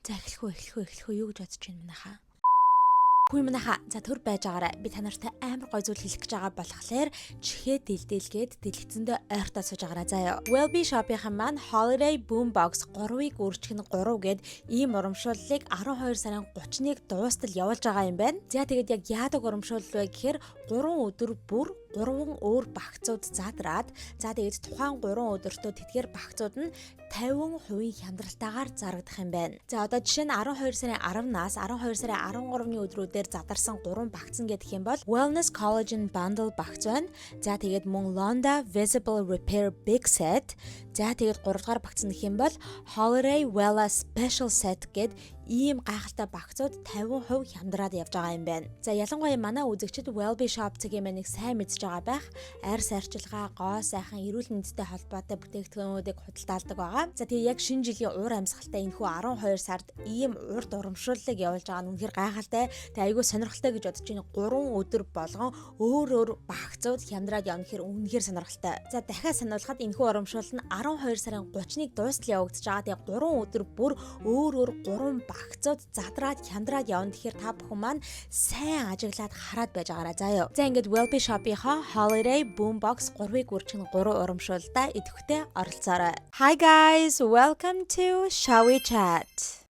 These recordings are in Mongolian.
За, эхлэх үү, эхлэх үү, эхлэх үү, юу гэж бодож байна манайхаа? Хүү манайхаа, за, төр байж байгаарай. Би та нартай амар гой зүйл хэлэх гэж байгаа болохоор чихээ дэлдээлгээд дэлгэцэндээ ойртоо сууж байгаарай заа юу. Wellbe Shop-ийн маань Holiday Boom Box 3-ыг үржих нь 3 гээд ийм урамшууллыг 12 сарын 31-нд дуустал явуулж байгаа юм байна. За, тэгээд яг яадаг урамшуулал вэ гэхээр 3 өдөр бүр 3 өөр багцууд задраад, за, тэгээд тухайн 3 өдөртөө тэдгээр багцууд нь 50% хямдралтайгаар зарагдах юм байна. За, одоо жишээ нь 12 сарын 10-наас 12 сарын 13-ны өдрүүдээр задарсан 3 багц нь гэх юм бол Wellness Collagen Bundle багц байна. За, тэгээд мөн Londa Visible Repair Big Set. За, тэгээд 3 дугаар багц нь гэх юм бол Holiday Wella Special Set гээд ийм гайхалтай багцууд 50% хямдраад явж байгаа юм байна. За, ялангуяа манай үзэгчид Wellbe Shop цэгийн маань сайн мэдж байгаа байх. Арьс арчилгаа, гоо сайхан, эрүүл мэндтэй холбоотой бүтээгдэхүүнүүдийг худалдаалдаг байгаа. За, тэгээ яг шинэ жилийн уур амьсгалтай энэхүү 12 сард ийм урт урамшууллыг явуулж байгаа нь үнэхээр гайхалтай. Тэгээ айгүй сонирхолтой гэж бодож байна. 3 өдөр болгон өөр өөр багцууд хямдраад явна гэхээр үнэхээр сонирхолтой. За, дахиад сануулхад энэхүү урамшуул нь 12 сарын 31-нд дуустал явагдаж байгаа. Тэгээ 3 өдөр бүр өөр өөр 3 багцууд задраад хямдраад явна. Тэгэхээр та бүхэн маань сайн ажиглаад хараад байж байгаарай заа юу. За, ингээд Wellbe Shop-ийнхоо Holiday Boom Box 3-ыг үржих нь 3 урамшууллаа идэвхтэй оролцоорой. Hi guys, welcome to Shall We Chat.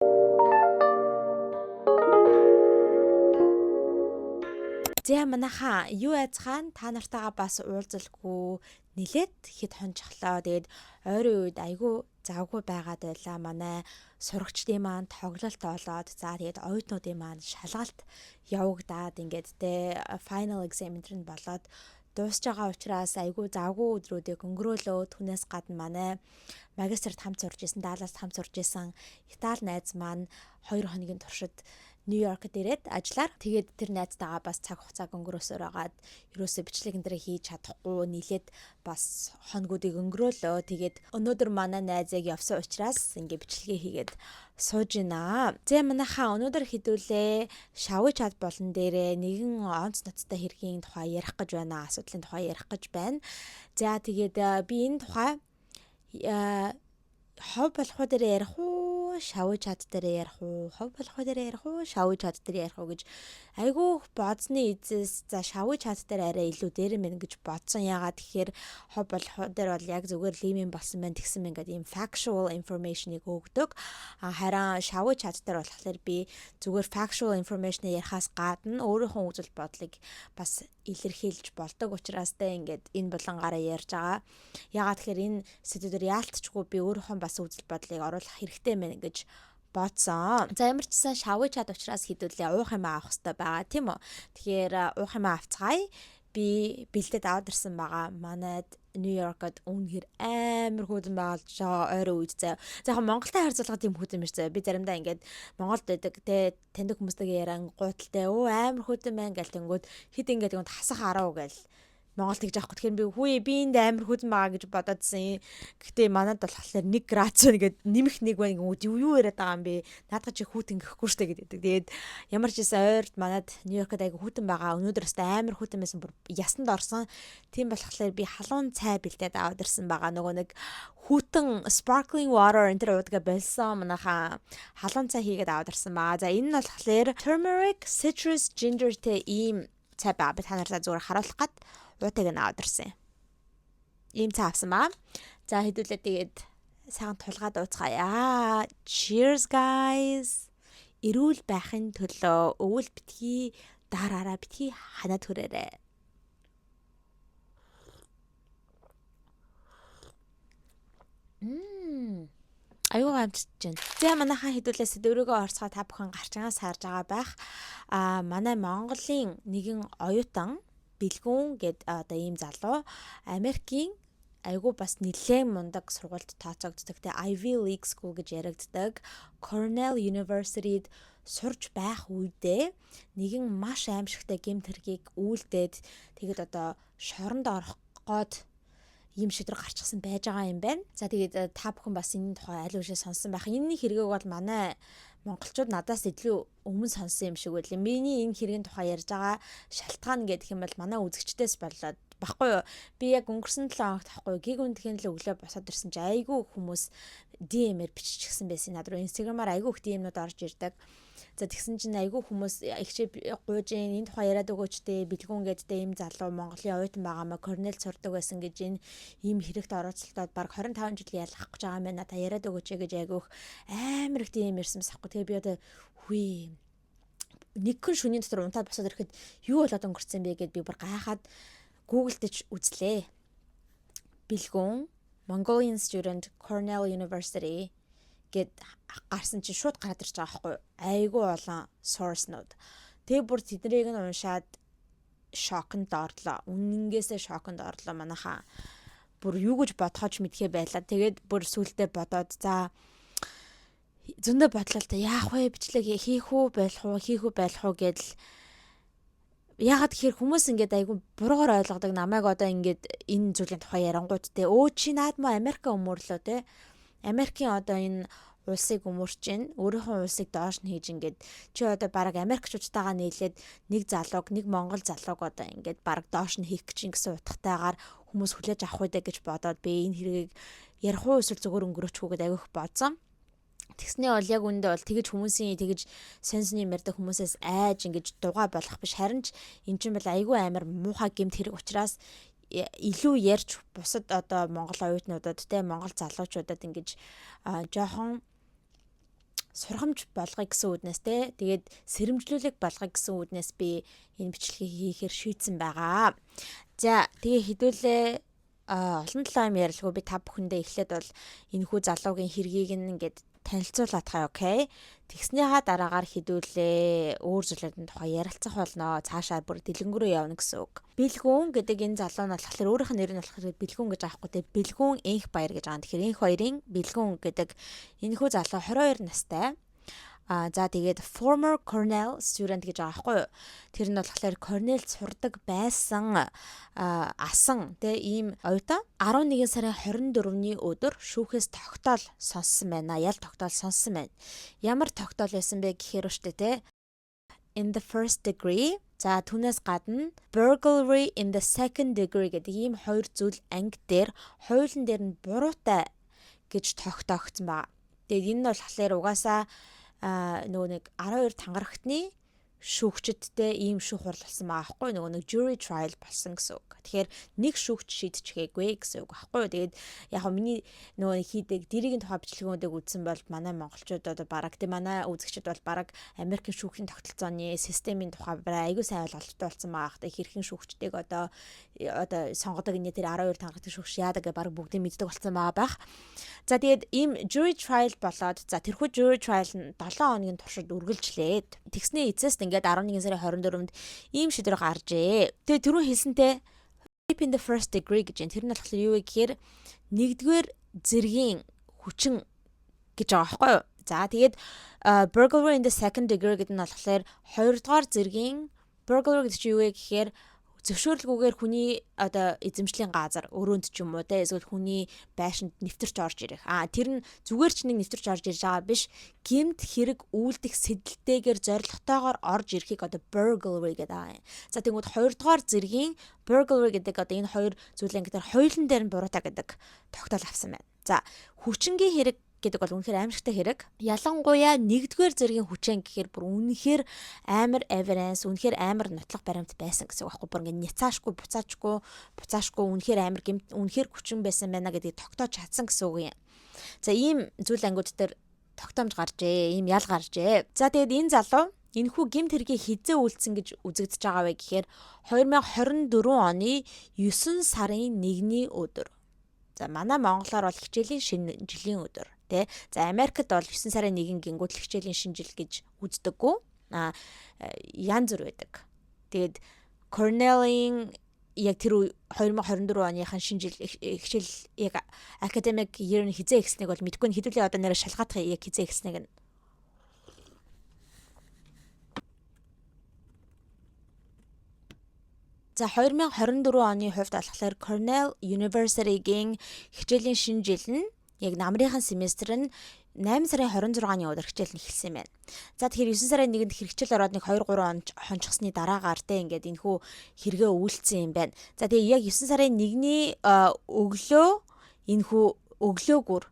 За, манайхаа, юу айцгаан, та нартайгаа бас уулзалгүй нилээд хэд хонцглоо. Тэгээд ойрын үед айгүй завгүй байгаад байлаа. Манай сурагчдын маань тоглолт олоод, за, тэгээд оюутнуудын маань шалгалт явагдаад, ингээд те final exam энэ нь болоод дуусж байгаа учраас айгүй завгүй өдрүүдийг өнгөрөөлөө. Түүнээс гадна манай магистрт хамт сурж исэн, Далласт хамт сурж исэн Итали найз маань 2 хоногийн туршид Нью-Йоркд ирээд ажиллаар, тэгээд тэр найзтайгаа бас цаг хугацааг өнгөрөөсөөр байгаад ерөөсөө бичлэг энэ хийж чадахгүй нийлээд бас хоногуудыг өнгөрөөлөө. Тэгээд өнөөдөр манай найзыг явсан учраас ингээ бичлэгээ хийгээд сууж байна. За, манайхаа, өнөөдөр хэдүүлээ Shall We Chat болон дээрээ нэгэн онц ноцтой хэргийн тухай ярих гэж байна. Асуудлын тухай ярих гэж байна. За, тэгээд би энэ тухай хов болох уу дээр ярих уу, Shall We Chat дээр ярих уу, хов болох уу дээр ярих уу, Shall We Chat дээр ярих уу гэж айгүй бодсны эзэс, за, Shall We Chat дээр арай илүү дээр юм гэж бодсон. Яагаад тэгэхээр хов болох уу дээр бол яг зүгээр л ийм юм болсон байна, тэгсэн мэн гэдэг ийм factual information-ыг өгдөг. А харин Shall We Chat дээр болохоор би зүгээр factual information-ыг ярихаас гадна өөрийнхөө үзэл бодлыг бас илэрхийлж болдог учраас те ингээд энэ булангаараа ярьж байгаа. Яагаад тэгэхээр энэ сэдвээр яалтчгүй би өөрийнхөө бас үзэл бодлыг оруулах хэрэгтэй мэн гэж бодсон. За, ямар ч гэсэн Shall We Chat учраас хэдүүлээ уух юм авах хэрэгтэй байгаа, тийм үү? Тэгэхээр уух юм авцгаая. Би бэлдээд аваад ирсэн байгаа. Манайд Нью-Йоркод үнэхээр амар хүйтэн байгаа л ойрын үед заяа. За, яг Монголтой харьцуулахад тийм хүйтэн биш заяа. Би заримдаа ингээд Монголд байдаг те таньдаг хүмүүстэйгээ яриан гуйталтай өө амар хүйтэн байна гэл тэнгүүд хэд ингээд тэнгүүд хасах 10 гэл Монгол тэгж аахгүй. Тэгэхээр би хүү би энд амар хүйтэн байгаа гэж бодоодсэн. Гэхдээ манад болохоор 1 градус байна гэд нэмэх нэг байна гэмүүд юу юу яриад байгаа юм бэ? Наадах чи хүйтэн гэхгүй штэ гэдэг. Тэгээд ямар ч байсан ойрд манад Нью-Йоркод айгу хүйтэн байгаа. Өнөөдөр өстой амар хүйтэн байсан, бүр ясанд орсон. Тийм болохоор би халуун цай бэлдээд аваад ирсэн байгаа. Нөгөө нэг хүйтэн sparkling water энэ төр уудгаа болсон. Манайхаа халуун цай хийгээд аваад ирсэн байгаа. За, энэ нь болохоор turmeric, citrus, ginger тэй ийм цай байгаа. Би та нартай зүгээр харуулах гад уутыг нь аваад ирсэн. Ийм цай авсан ба. За, хэдүүлээ тэгээд сайхан тулгаад ууцгаая. Cheers, guys. Эрүүл байхын төлөө өвөл битгий дараараа, битгий ханаад хүрээрэй. Мм. Аюу амтж байна. За, манайхан, хэдүүлээ сэдврүүгөө орцгоо. Та бүхэн гарчгаас харж байгаа байх. А манай Монголын нэгэн оюутан Бэлгүүн гэд одоо ийм залуу Америкийн айгүй бас нэлээд мундаг сургуульд тооцогддог те Ivy League School гэж яригддаг Cornell University-д сурж байх үедээ нэгэн маш аимшигтай гэмт хэргийг үйлдээд, тэгээд одоо шоронд орох гоод ийм шийдвэр гарчихсан байж байгаа юм байна. За, тэгээд та бүхэн бас энэ тухай аль үшээ сонссон байх. Энэний хэрэгэг бол манай монголчууд надаас илүү өмнө сонсон юм шиг байлээ. Миний энэ хэргийн тухай ярьж байгаа шалтгаан гэдэг юм бол манай үзэгчдээс болоод Баггүй юу? Би яг өнгөрсөн 7 хоногт ахгүй юу? Гиг үндэхийн л өглөө босоод ирсэн чи айгүй хүмүүс DM-ээр биччихсэн байсан. Над руу Instagram-аар айгүй их DM-нууд орж ирдэг. За тэгсэн чинь айгүй хүмүүс ихчээ гуйж энэ тухай яриад өгөөч те, Бэлгүүн гэдтэй ийм залуу Монголын оюутан байгаа маа, Корнел сурдаг байсан гэж, энэ ийм хэрэгт оролцолтоод баг 25 жил ялгах гэж байгаа юм байна. Та яриад өгөөч гэж айгүй их амар их DM ирсэн бас ахгүй. Тэгээ би одоо хүй нэгхэн шөнийн дотор унтаад босоод ирэхэд юу болоод өнгөрцөн бэ гэд би бүр гайхаад Google дэж үзлээ. Бэлгүүн Mongolian student Cornell University гэд гарсан чинь шууд гараад ирж байгаа байхгүй юу? Айгүй олон source-нууд. Тэгээ бүр тэднийг нь уншаад шоконд орлоо. Үнэнгээсээ шоконд орлоо манайхаа. Бүр юу гэж бодохож мэдхээ байлаа. Тэгээд бүр сүултээ бодоод, за, зөндөө бодлоо л та, яах вэ, бичлэг хийх үү байх уу, хийх үү байх уу гэдэл. Ягаад гэхээр хүмүүс ингээд айгүй буруугаар ойлгодог намайг. Одоо ингээд энэ зүйлийн тухай ярангууд те, өө, чи наад мо Америка өмөрлөө те, Америкийн одоо энэ улсыг өмөрч гин, өөрийнхөө улсыг доош нь хийж, ингээд чи одоо бараг Америкчуудтайгаа нийлээд нэг залууг, нэг Монгол залууг одоо ингээд бараг доош нь хийх гэж гэсэн утгатайгаар хүмүүс хүлээж авах үедээ гэж бодоод би энэ хэргийг ярих уу эсвэл зүгээр өнгөрөөчих үү гэдээ айгүйх бодсон. Тэгснээ бол яг үндэ бол тэгэж хүмүүсийн тэгэж сенсны ярьдаг хүмүүсээс айж ингэж дугаа болох биш. Харин ч эн чинь бол айгүй амар муухай гэмт хэрэг учраас илүү ярьж бусад одоо Монгол оюутнуудад те, Монгол залуучуудад ингэж жоохон сургамж болгоё гэсэн үүднээс те, тэгээд сэрэмжлүүлэг болгоё гэсэн үүднээс би энэ бичлэгийг хийхээр шийдсэн байгаа. За, тэгээ хэдүүлээ олон талаа юм ярилгүй, би та бүхэндээ эхлээд бол энэхүү залуугийн хэргийг ингээд танилцуулаад хаа, okay. Тэгснийхаа дараагаар хэдүүлээ өөр зүйлүүдийн тухай ярилцах болно. Цаашаа бүр дэлгэнгүүрээ явна гэсэн үг. Бэлгүүн гэдэг энэ залуу нь болохоор өөрийнх нь нэр нь болохоор Бэлгүүн гэж аахгүй те. Бэлгүүн Энх Баяр гэж байгаа. Тэгэхээр Энх Баярын Бэлгүүн гэдэг энэхүү залуу 22 настай. А за, тэгээд former Cornell student гэж байгаа байхгүй юу? Тэр нь болохоор Cornell сурдаг байсан асан тэ ийм оюутан 11 сарын 24-ний өдөр шүүхээс тогтоол сонссон байна. Ял тогтоол сонссон байна. Ямар тогтоол байсан бэ гэхээр штэ тэ, in the first degree, за, түүнээс гадна burglary in the second degree гэдэг ийм хоёр зүйл анги дээр, хоёулан дээр нь буруутай гэж тогтоогдсон байна. Тэгээд энэ нь болохоор угаасаа нөгөө нэг 12 тангарагтны шүүгчдтэй ийм шүүх хурал болсон байгаа байхгүй, нөгөө нэг jury trial болсон гэсэн үг. Тэгэхээр нэг шүүгч шийдчихээгүй гэсэн үг байхгүй. Тэгээд яг хөө миний нөгөө хийдэг дэрийн тухай бичлэгүүдийг үзсэн бол манай монголчууд одоо бараг тэг манай үзэгчид бол бараг Америкийн шүүхийн тогтолцооны системийн тухай бараг айгүй сайн ойлголттой болсон байгаа. Тэг хэрхэн шүүгчдийг одоо сонгодог, энэ тэр 12 тангарагтын шүүгч яадаг гэ бараг бүгдийг мэддэг болсон байгаа байх. За, тэгээд ийм jury trial болоод, за, тэрхүү jury trial нь 7 хоногийн туршид үргэлжлээд тэгсний эцэст ингээд 11 сарын 24-нд ийм шийдвэр гарчээ. Тэгээ түрүү хэлсэнтэй rape in the first degree гэж байна. Тэр нь болохоор юу вэ гэхээр нэгдүгээр зэргийн хүчин гэж байгаа байхгүй юу? За, тэгээд burglary in the second degree гэдэг нь болохоор хоёрдугаар зэргийн burglary гэдэг чинь юу вэ гэхээр зөвшөөрлгүйгээр хүний одоо эзэмшлийн газар өрөөнд ч юм уу те, эсвэл хүний байшинд нэвтэрч орж ирэх. А тэр нь зүгээр ч нэг нэвтэрч орж ирж байгаа биш. Гэмт хэрэг үйлдэх сэдэлтэйгээр, зорилготойгоор орж ирэхийг одоо burglary гэдэг байгаа юм. За, тэгвэл хоёрдугаар зэргийн burglary гэдэг одоо энэ хоёр зүйлийн гэдэг хоёулан дээр нь буруутай гэдэг тогтоол авсан байна. За, хүчингийн хэрэг гэдэг бол үнэхээр аимшигтай хэрэг. Ялангуяа нэгдүгээр зэргийн хүчээн гэхээр бүр үнэхээр амар evidence, үнэхээр амар нотлох баримт байсан гэсэн үг байхгүй. Бүр ингээд няцаашгүй, буцаачгүй, буцаашгүй үнэхээр амар гэмт, үнэхээр хүчин байсан байна гэдгийг тогтоож чадсан гэсэн үг юм. За, ийм зүйл ангиуд дээр тогтоомж гарчээ, ийм ял гарчээ. За, тэгээд энэ залуу энэхүү гэмт хэргийг хизээ үйлдсэн гэж үзэгдэж байгаа вэ гэхээр 2024 оны 9 сарын 1-ний өдөр. За, манай монголоор бол хичээлийн шинэ жилийн өдөр тий. За, Америкт бол 9 сарын 1 гингүүт хичээлийн шинэ жил гэж үздэггүй. А янз бүр байдаг. Тэгээд Cornell-ийн яг тэр 2024 оныхын шинэ жил хичээл яг academic year нь хизээ эхэлснийг бол мэдэхгүй. Хэдүүлээ одоо нэрээ шалгаадах, яг хизээ эхэлснийг нь. За, 2024 оны хувьд болохоор Cornell University-гийн хичээлийн шинэ жил нь яг намрынхаа семестр нь 8 сарын 26-ны өдөр хичээл нь эхэлсэн юм байна. За, тэгэхээр 9 сарын 1-нд хэрэгчэл ороод нэг 2 3 хончсны дараагаар те ингээд энэхүү хэрэгээ үйлдсэн юм байна. За, тэгээ яг 9 сарын 1-ний өглөө энэхүү өглөөгүр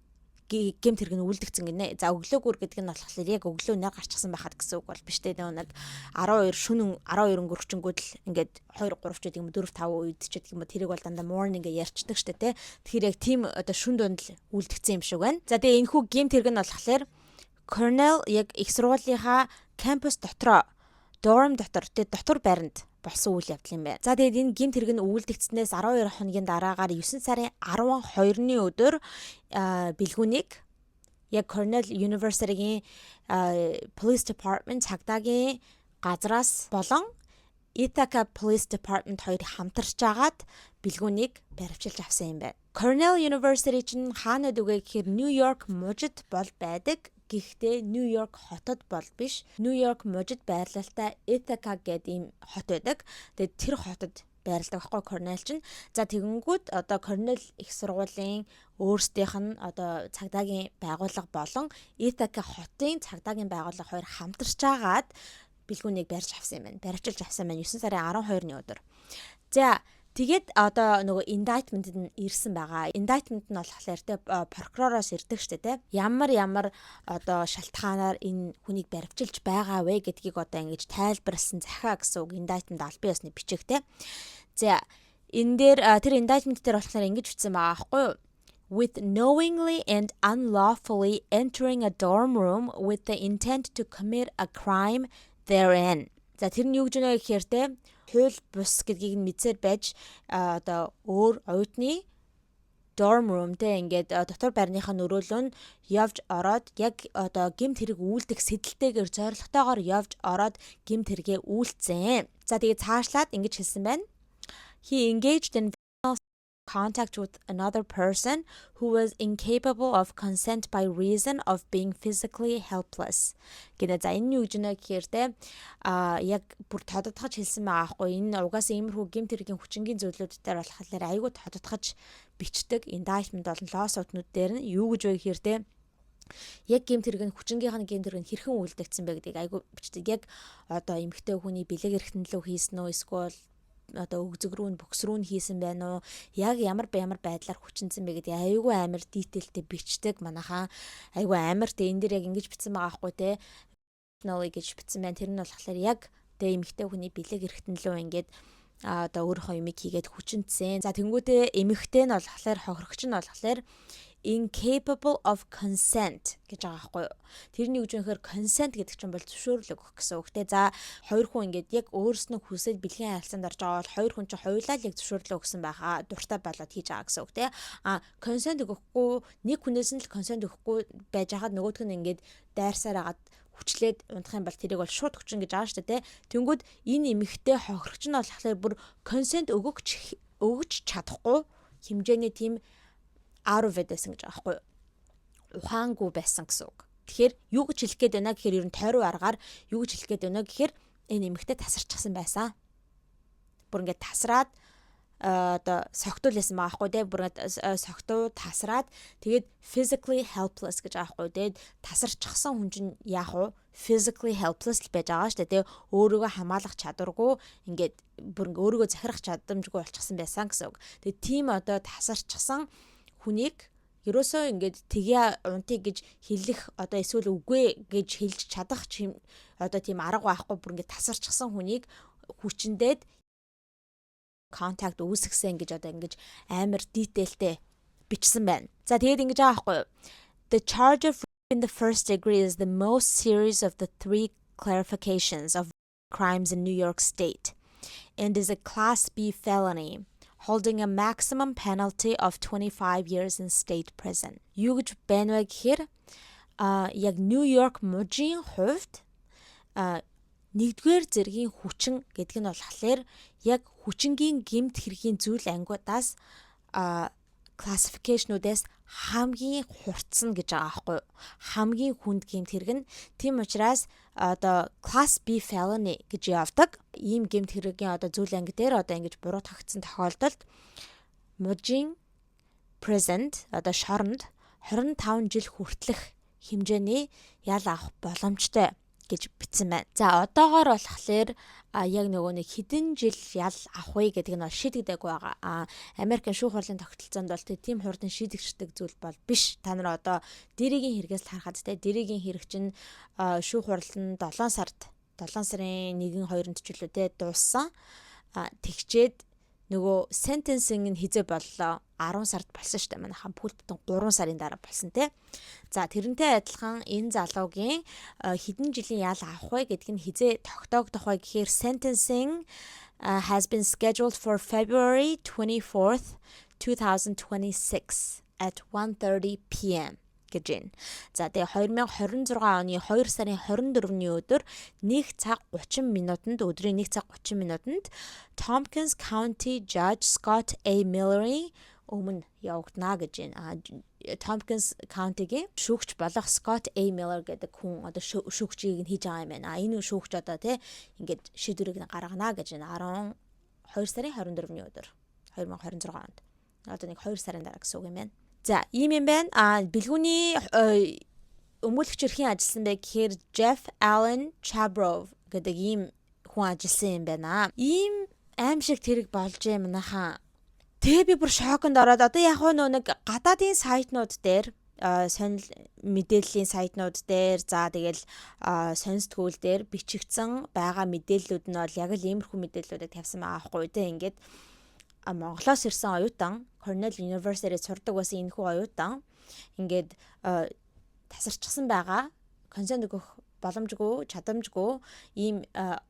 гэмт хэрэг нь үлдэгцэн гинэ. За, өглөөгүр гэдэг нь болохоор яг өглөө нар гарчихсан байхад гэсэн үг бол биш те. Нэг 12 шөнө 12 өнгөрчөнгүүд л ингээд 2 3 ч гэдэг юм, 4 5 үед ч гэдэг юм уу, тэрийг бол дандаа morning гэж ярьчдаг штэ те. Тэгэхээр яг тийм одоо шүн дунд л үлдэгцэн юм шиг байна. За, тэгээ энэхүү гэмт хэрэг нь болохоор Cornell яг их сургуулийнхаа кампус дотроо, dorm дотор те, дотор байранд болсон үйл явдал юм байна. За, тэгээд энэ гэмт хэрэг нь үйлдэгдсэнээс 12 хоногийн дараагаар 9 сарын 12-ны өдөр бэлгүүнийг яг Cornell University-гийн Police Department, цагдаагийн газраас болон Ithaca Police Department хоёр хамтарч агаад бэлгүүнийг баривчилж авсан юм байна. Cornell University чинь хаана байдаг вэ гэхээр New York мужид бол байдаг. Гэхдээ Нью Йорк хотод бол биш. Нью Йорк мужид байрлалтай Ithaca гэдэг ийм хот байдаг. Тэгээд тэр хотод байрладаг байхгүй Cornell чинь. За, тэгэнгүүт одоо Cornell их сургуулийн өөрсдийнх нь одоо цагдаагийн байгууллага болон Ithaca хотын цагдаагийн байгууллага хоёр хамтарч агаад бэлгүүнийг барьж авсан юм байна. Баривчилж авсан байна 9 сарын 12-ны өдөр. За, тэгээд одоо нөгөө indictment нь ирсэн байгаа. Indictment нь болохоор те прокуророос ирдэг штэ те. Ямар ямар одоо шалтгаанаар энэ хүнийг баривчилж байгаа вэ гэдгийг одоо ингэж тайлбарласан захиа гэсэн үг, indictment, албан ёсны бичиг те. За, энэ дээр тэр indictment дээр болохоор ингэж бичсэн байгаа аахгүй юу? With knowingly and unlawfully entering a dorm room with the intent to commit a crime therein. За, тэр нь юу гэж байна гэхээр те хууль бус гэдгийг нь мэдсээр байж одоо өөр оюутны dorm room те ингээд дотор байрныхаа нөрөөлөө нь явж ороод, яг одоо гэмт хэрэг үйлдэх сэдэлтэйгээр, зорилготойгоор явж ороод гэмт хэрэгээ үйлдсэн. За, тэгээ цаашлаад ингэж хэлсэн байна. He engaged in contact with another person who was incapable of consent by reason of being physically helpless гэнэ. За, энэ нь юу гэж нэ гэхээр те яг бүр тодотгож хэлсэн байгаа аахгүй. Энэ угаасаа иймэрхүү гэмт хэргийн хүчингийн зүйлүүд дээр болохоор айгүй тодотгож бичдэг. Indictment болон lawsuit-нууд дээр нь юу гэж вэ гэхээр те яг гэмт хэрэг нь, хүчингийнх нь гэмт хэрэг нь хэрхэн үйлдэгдсэн бэ гэдгийг айгүй бичдэг. Яг одоо эмэгтэй хүний бэлэг эрхтэн лүү хийсэн үү, эсвэл одоо өгзөг рүү нь, бөгс рүү нь хийсэн байна уу? Яг ямар ямар байдлаар хүчинсэн бэ гэдэг айгүй амар detail тэй бичдэг манайхаа, айгүй амар те. Энэ дээр яг ингэж бичсэн байгаа байхгүй те. Knowledge гэж бичсэн байна. Тэр нь болохоор яг тэ эмэгтэй хүний бэлэг эрхтэн лүү ингээд одоо өөрийнхөө юмыг хийгээд хүчинтсэн. За, тэнгуүтээ эмэгтэй нь болохоор, хохирогч нь болохоор incapable of consent гэж байгаа байхгүй юу. Тэрний үг жинхээр consent гэдэг чинь бол зөвшөөрөл өгөх гэсэн үг те. За, хоёр хүн ингээд яг өөрснөө хүсээд бэлгийн харилцаанд орж байгаа бол хоёр хүн чинь хоёулаа л яг зөвшөөрлөө өгсөн байхаа дуртай болоод хийж байгаа гэсэн үг те. А consent өгөхгүй, нэг хүнээс нь л consent өгөхгүй байж хахад нөгөөх нь ингээд дайрсаар агаад хүчлээд унтах юм бол тэрийг бол шууд хүчин гэж байгаа шүү дээ, тэ. Тэнгүүд энэ эмэгтэй хохирогч нь болохоор бүр consent өгч чадахгүй хэмжээний тийм out of it байсан гэж байгаа байхгүй юу? Ухаангүй байсан гэсэн үг. Тэгэхээр юу гэж хэлэх гээд байна гэхээр ер нь тойруу аргаар юу гэж хэлэх гээд байна гэхээр энэ эмэгтэй тасарчихсан байсан. Бүр ингээд тасраад одоо согтуул байсан байгаа байхгүй те, бүр ингээд согтуу тасраад, тэгээд physically helpless гэж байгаа байхгүй. Тэгээд тасарчихсан хүн чинь яах вэ? Physically helpless л байж байгаа шүү дээ те, өөрийгөө хамгаалах чадваргүй, ингээд бүр ингээд өөрийгөө захирах чадамжгүй болчихсон байсан гэсэн үг. Тэгээд тийм одоо тасарчихсан хүнийг ерөөсөө ингээд тгий унтъя гэж хэлэх одоо эсвэл үгүй гэж хэлж чадах одоо тийм арга байхгүй, бүр ингээд тасарчихсан хүнийг хүчиндээд contact үүсгэсэн гэж одоо ингэж амар detail тэй бичсэн байна. За, тэгээд ингэж байгаа байхгүй юу? The charge of in the first degree is the most serious of the three classifications of crimes in New York State and is a Class B felony holding a maximum penalty of 25 years in state prison. Юу гэж байна вэ гэхээр яг Нью Йорк мужийн хувьд нэгдүгээр зэргийн хүчин гэдэг нь болохоор яг хүчингийн гэмт хэргийн зүйл ангиудаас classification үүдээс хамгийн хурцсан гэж байгаа байхгүй юу? Хамгийн хүнд гэмт хэрэг нь. Тийм учраас одоо class B felony гэж явдаг. Ийм гэмт хэргийн одоо зүйл анги дээр одоо ингэж буруутгагдсан тохиолдолд мужийн prison, одоо шоронд 25 жил хүртэлх хэмжээний ял авах боломжтой гэж бичсэн байна. За, одоогоор болохоор яг нөгөө нэг хэдэн жил ял авах вэ гэдэг нь бол шийдэгдээгүй байгаа. Америкийн шүүх хурлын тогтолцоонд бол тийм хурдан шийдэгддэг зүйл бол биш. Та нар одоо Diddy-гийн хэрэгээс л харахад, те, Diddy-гийн хэрэг чинь шүүх хурал нь 7 сард, 7 сарын 1 2-нд ч үлээ, те, дууссан. Тэгчээд нөгөө sentencing нь хизээ боллоо? 10 сард болсон шүү дээ. Манайхан бүхэл бүтэн 3 сарын дараа болсон, те. За, тэрнтэй адилхан энэ залуугийн хэдэн жилийн ял авах вэ гэдг нь хизээ тогтоогдох вэ гэхээр sentencing has been scheduled for February 24th, 2026 at 1:30 p.m. гэж байна. За, тэгээ 2026 оны 2 сарын 24-ний өдөр 1 цаг 30 минутанд, өдрийн 1 цаг 30 минутанд Tompkins County Judge Scott A. Miller-ийн өмнө явагдана гэж байна. Tompkins County-гийн шүүгч болох Scott A. Miller гэдэг хүн одоо шүүгчийг нь хийж байгаа юм байна. Энэ шүүгч одоо, тий, ингээд шийдвэрийг нь гаргана гэж байна. 12 сарын 24-ний өдөр 2026 онд. Одоо нэг 2 сарын дараа гэсэн үг юм байна. За, ийм юм байна. Бэлгүүний өмгөөлөгчөөр хэн ажилласан бэ гэхээр Jeff Allen Chabrov гэдэг ийм хүн ажилласан юм байна. Ийм аймшигт хэрэг болж юм манайхаа. Тэгээ би бүр шоконд ороод, одоо яг нөө нэг гадаадын сайтнууд дээр, сонир мэдээллийн сайтнууд дээр, за тэгэл сонь сэтгүүл дээр бичигдсэн байгаа мэдээллүүд нь бол яг л иймэрхүү мэдээллүүдийг тавьсан байгаа байхгүй, те. Ингээд Монголоос ирсэн оюутан, Cornell University сурдаг байсан энэхүү оюутан ингээд тасарчихсан байгаа, consent өгөх боломжгүй, чадамжгүй ийм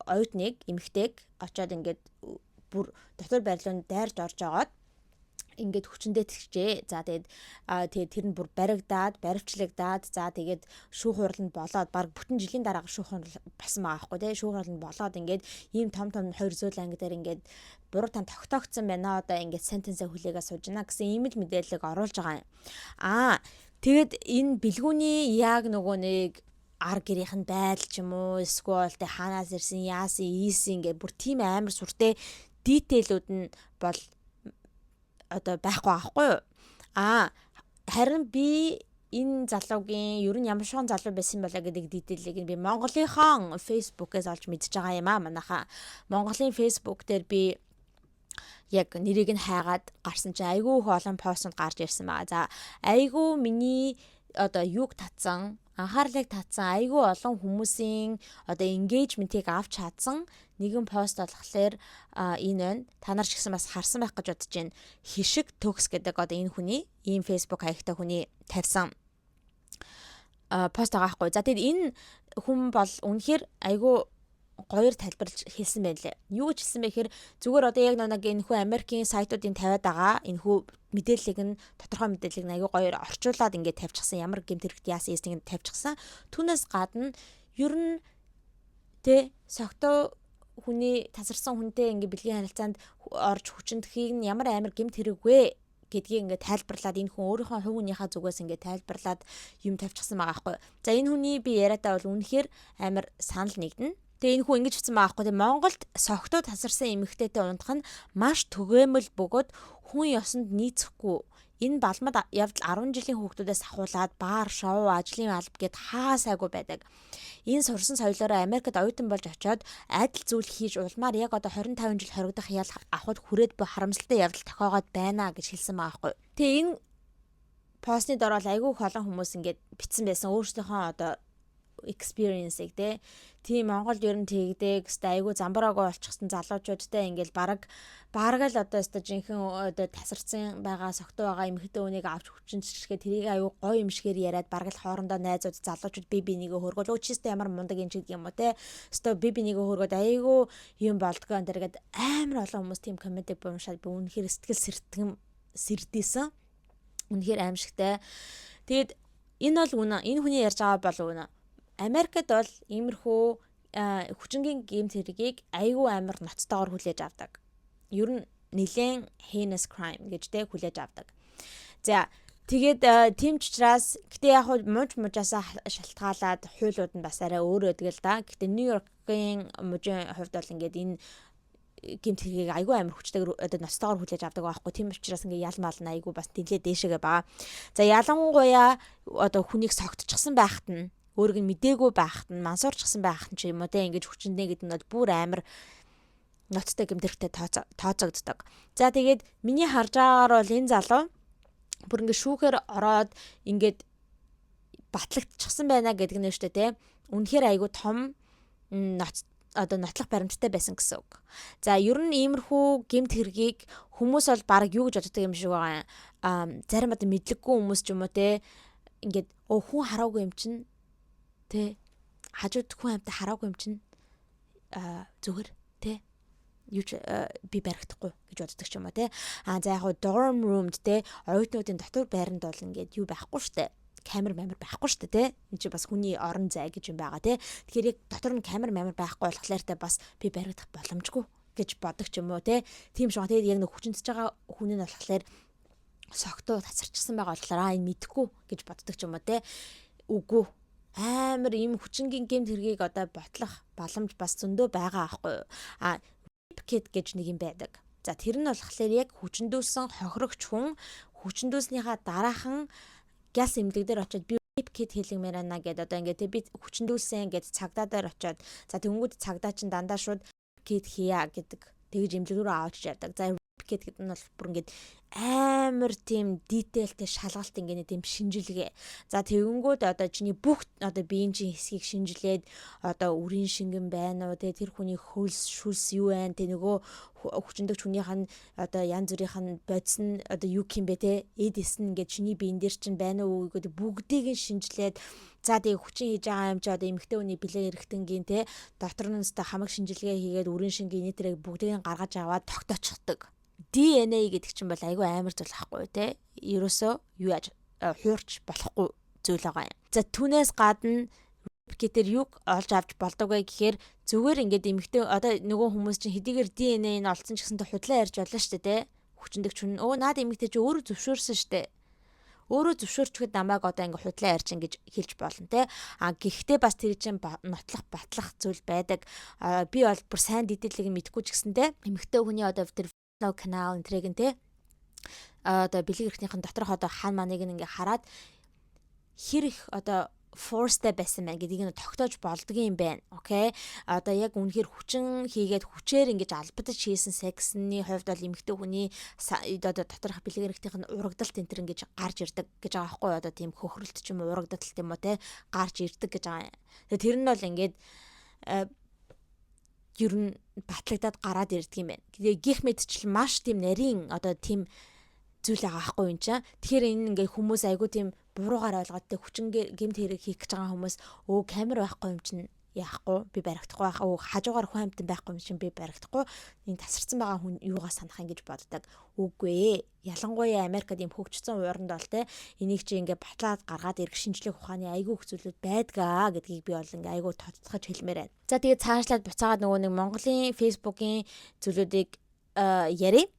оюутныг, эмэгтэйг очоод ингээд бүр дотор байрлуунд дайрж орж агаад ингээд хүчиндээ тэгчээ. За, тэгээд тэр нь бүр баригдаад, баривчлагдаад, за тэгээд шүүх хурал нь болоод, баг бүтэн жилийн дараа шүүх хурал болсон байгаа байхгүй, тий. Шүүх хурал нь болоод ингээд ийм том том хоёр зөөл анги дээр ингээд буруу тан тогтоогдсон байна. Одоо ингээд sentence ээ хүлээгээ сууж байна гэсэн ийм л мэдээллийг оруулж байгаа юм. Тэгээд энэ бэлгүүний яг нөгөө нэг ар гэрийнх нь байдал ч юм уу, эсвэл тэ хаанаас ирсэн, яасан, ийсэн ингээд бүр тийм амар сүртэй detail үүд нь бол одоо байхгүй байхгүй юу? Харин би энэ залуугийн ер нь ямар шуган залуу байсан болоо гэдэг detail ийг би Монголынхон Facebook-ээс олж мэдж байгаа юм аа, манайхаа. Монголын Facebook дээр би яг нэрийг нь хайгаад гарсан чинь айгүй их олон постууд гарч ирсэн байгаа. За, айгүй миний одоо юуг татсан, анхаарлыг татсан, айгүй олон хүмүүсийн одоо engagement-ийг авч чадсан нэгэн пост болохоор энэ байна. Та нар ч гэсэн бас харсан байх гэж бодож байна. Хишиг төгс гэдэг одоо энэ хүний, ийм Facebook хаягтай хүний тавьсан пост байгаа байхгүй. За, тэгэд энэ хүн бол үнэхээр айгүй гоёор тайлбарлаж хэлсэн байна лээ. Юу гэж хэлсэн бэ гэхээр зүгээр одоо яг нэг энэ хүү Америкийн сайтуудын тавиад байгаа энэ хүү мэдээллийг нь, тодорхой мэдээллийг нь айгүй гоёор орчуулад ингээд тавьчихсан. Ямар гэмт хэрэгт яасан ийснийг нь тавьчихсан. Түүнээс гадна ер нь, тэ, согтуу хүний, тасарсан хүнтэй ингээд бэлгийн харилцаанд орж хүчиндэхийг нь ямар амар гэмт хэрэг вэ гэдгийг ингээд тайлбарлаад, энэ хүн өөрийнхөө хувь хүнийхээ зүгээс ингээд тайлбарлаад юм тавьчихсан байгаа байхгүй. За, энэ хүний би яриатай бол үнэхээр амар санал нэгдэнэ. Тэгээ энэ хүн ингэж бичсэн байгаа байхгүй. Монголд согтуу тасарсан эмэгтэйтэй унтах нь маш түгээмэл бөгөөд хүн ёсонд нийцэхгүй. Энэ балмад явдал 10 жилийн хүүхдүүдээс ахуулаад бар, шоу, ажлын алба гэд хаа сайгүй байдаг. Энэ сурсан соёлоороо Америкт оюутан болж очиод адил зүйл хийж улмаар яг одоо 25 жил хоригдох ял авахд хүрээд буй харамсалтай явдал тохиогоод байна гэж хэлсэн байгаа байхгүй. Тэгээ энэ постны дор бол айгүй их олон хүмүүс ингээд бичсэн байсан. Өөрсдийнхөө одоо experience-ыг, те. Тийм, Монголд ер нь тэгдэг, өстой айгүй замбараагүй болчихсон залуучуудтай ингээл бараг бараг л одоо өстой жинхэнэ одоо тасарсан байгаа, согтуу байгаа эмэгтэй хүнийг авч хүчинчлэхэд тэрийг айгүй гоё юм шигээр яриад, бараг л хоорондоо найзууд, залуучууд би бинийгээ хөргөөл, өө чи өстой ямар мундаг юм ч гэдэг юм уу, те. Өстой би бинийгээ хөргөөд айгүй юм болдгоо энэ тэргээд амар олон хүмүүс тийм comment ыг уншаад би үнэхээр сэтгэл сэртгэн сэрдээсэн. Үнэхээр аймшигтай. Тэгээд энэ бол үнэ. Энэ хүний ярьж байгаа бол үнэ. Америкт бол иймэрхүү хүчингийн гэмт хэргийг айгүй амар ноцтойгоор хүлээж авдаг. Ер нь нэлээд heinous crime гэж, тэ, хүлээж авдаг. За, тэгээд тийм ч учраас гэтээ яг муж мужаасаа шалтгаалаад хуулиуд нь бас арай өөр байдаг л да. Гэтээ Нью-Йоркийн мужийн хувьд бол ингээд энэ гэмт хэргийг айгүй амар хүчтэйгээр, одоо ноцтойгоор хүлээж авдаг байхгүй. Тийм учраас ингээ ял мал нь айгүй бас нэлээд дээшээгээ байгаа. За, ялангуяа одоо хүнийг согтчихсан байхад нь, өөрийг нь мдээгүй байхад нь, мансуурчсан байхад нь ч юм уу те, ингэж хүчиндээ гэдэг нь бол бүр амар ноцтой гэмт хэрэгтэй тооцогддог. За, тэгээд миний харж байгаагаар бол энэ залуу бүр ингэ шүүхээр ороод ингээд батлагдчихсан байна гэдэг нь шүү дээ те. Үнэхээр айгүй том ноц одоо нотлох баримттай байсан гэсэн үг. За, ер нь иймэрхүү гэмт хэргийг хүмүүс бол баг юу гэж боддог юм шиг байгаа юм. Аа, зарим одоо мэдлэггүй хүмүүс ч юм уу те, ингээд өө хүн хараагүй юм чинь те, хажууд хүн амьтаа хараагүй юм чинь аа зүгээр те, юу ч би баригдахгүй гэж боддог ч юм уу те. А за, яг dorm room-д те, оюутнуудын дотор байранд бол ингээд юу байхгүй штэ, камер мамер байхгүй шүү дээ те. Энд чи бас хүний орон зай гэж юм байгаа те. Тэгэхээр яг дотор нь камер мамер байхгүй болохоор те, бас би баригдах боломжгүй гэж боддог ч юм уу те. Тийм шиг. Тэгээд яг нэг хүчинтж байгаа хүн нь болохоор согтуу тасарчсан байгаа болохоор аа энэ мэдэхгүй гэж боддог ч юм уу те. Үгүй, амар ийм хүчингийн гэмт хэргийг одоо ботлох боломж бас зөндөө байгаа аахгүй юу. А kit гэж нэг юм байдаг. За, тэр нь болохоор яг хүчндүүлсэн хохирогч хүн хүчндүүлснийхаа дараахан гяс эмнэлэг дээр очиод би rape kit хийлгэмээр байна гэдээ, одоо ингээд би хүчндүүлсэн гэд цагдаа дээр очиод, за, тэнгүүд цагдаа чинь дандаа шууд kit хийя гэдэг, тэгж эмнэлэг рүү авчиж явдаг. За, rape kit гэдэг нь бол бүр ингээд амар тийм detail тэй шалгалт, ингээд тийм шинжилгээ. За, тэгэнгүүт одоо чиний бүх одоо биеийн чинь хэсгийг шинжилээд, одоо үрийн шингэн байна уу те, тэр хүний хөлс шүлс юу байна те, нөгөө хүчндэгч хүнийх нь одоо янз бүрийнх нь бодис нь одоо юу гэх юм бэ те, эд эс нь ингээд чиний биен дээр чинь байна уу гэдэг бүгдийг нь шинжилээд, за, тэгээ хүчин хийж байгаа юм чи одоо эмэгтэй хүний бэлэн эргэтэнгийн те, дотор нь өстой хамаг шинжилгээ хийгээд, үрийн шингийн нийтрэг бүгдийг нь гаргаж аваад тогтоочихдог. DNA гэдэг чинь бол айгүй амар зүйл ахгүй те. Ерөөсөө юу яаж хуурч болохгүй зүйл байгаа юм. За, түүнээс гадна kit-ээр юг олж авч болдог вэ гэхээр зүгээр ингээд эмэгтэй одоо нөгөө хүмүүс чинь хэдийгээр DNA нь олцсон ч гэсэнтэй худлаа ярьж болно шүү дээ те. Хүчндэгч хүн өө наад эмэгтэй чи өөрөө зөвшөөрсөн шүү дээ, өөрөө зөвшөөрчөхөд намайг одоо ингээ худлаа ярьж ингэж хэлж болно те. А гэхдээ бас тэр чинь нотлох батлах зүйл байдаг. А би бол бүр сайн detail ийг мэдэхгүй ч гэсэнтэй эмэгтэй хүний одоо тэр canal энтрийг нь те, одоо бэлэг эрхтнийхэн доторх одоо хан маныг ингээ хараад хэр их одоо force тэй байсан байна гэдгийг нь тогтоож болдгийм байна. Okay. Одоо яг үнэхээр хүчин хийгээд хүчээр ингэж албадаж хийсэн сексний хувьд бол эмэгтэй хүний одоо доторх бэлэг эрхтнийх нь урагдалт энэ төр ингэж гарч ирдэг гэж байгаа байхгүй юу? Одоо тийм хөхрөлт ч юм уу, урагдалт юм уу те, гарч ирдэг гэж байгаа юм. Тэгээ тэр нь бол ингээд ер нь батлагдаад гараад ирдэг юм байна. Тэгээ гих мэтчил маш тийм нарийн одоо тийм зүйл байгаа байхгүй юм чаа. Тэгэхээр энэ ингээ хүмүүс айгүй тийм буруугаар ойлгоод те, хүчин гэмт хэрэг хийх гэж байгаа хүмүүс өө камер байхгүй юм чинь яахгүй, би баригдахгүй байх, өө хажуугаар хүн амьтан байхгүй юм чинь би баригдахгүй, энэ тасарсан байгаа хүн юугаа санах юм гэж боддог. Үгүй ээ. Ялангуяа Америкт ийм хөгжсөн ууранд бол те, энийг чи ингээ батлаад гаргаад ирэх шинжлэх ухааны айгүй их зүйлүүд байдгаа гэдгийг би бол ингээ айгүй тодтогч хэлмээр байна. За, тэгээд цаашлаад буцаагаад нөгөө нэг Монголын Facebook-ийн зүйлүүдийг ярив,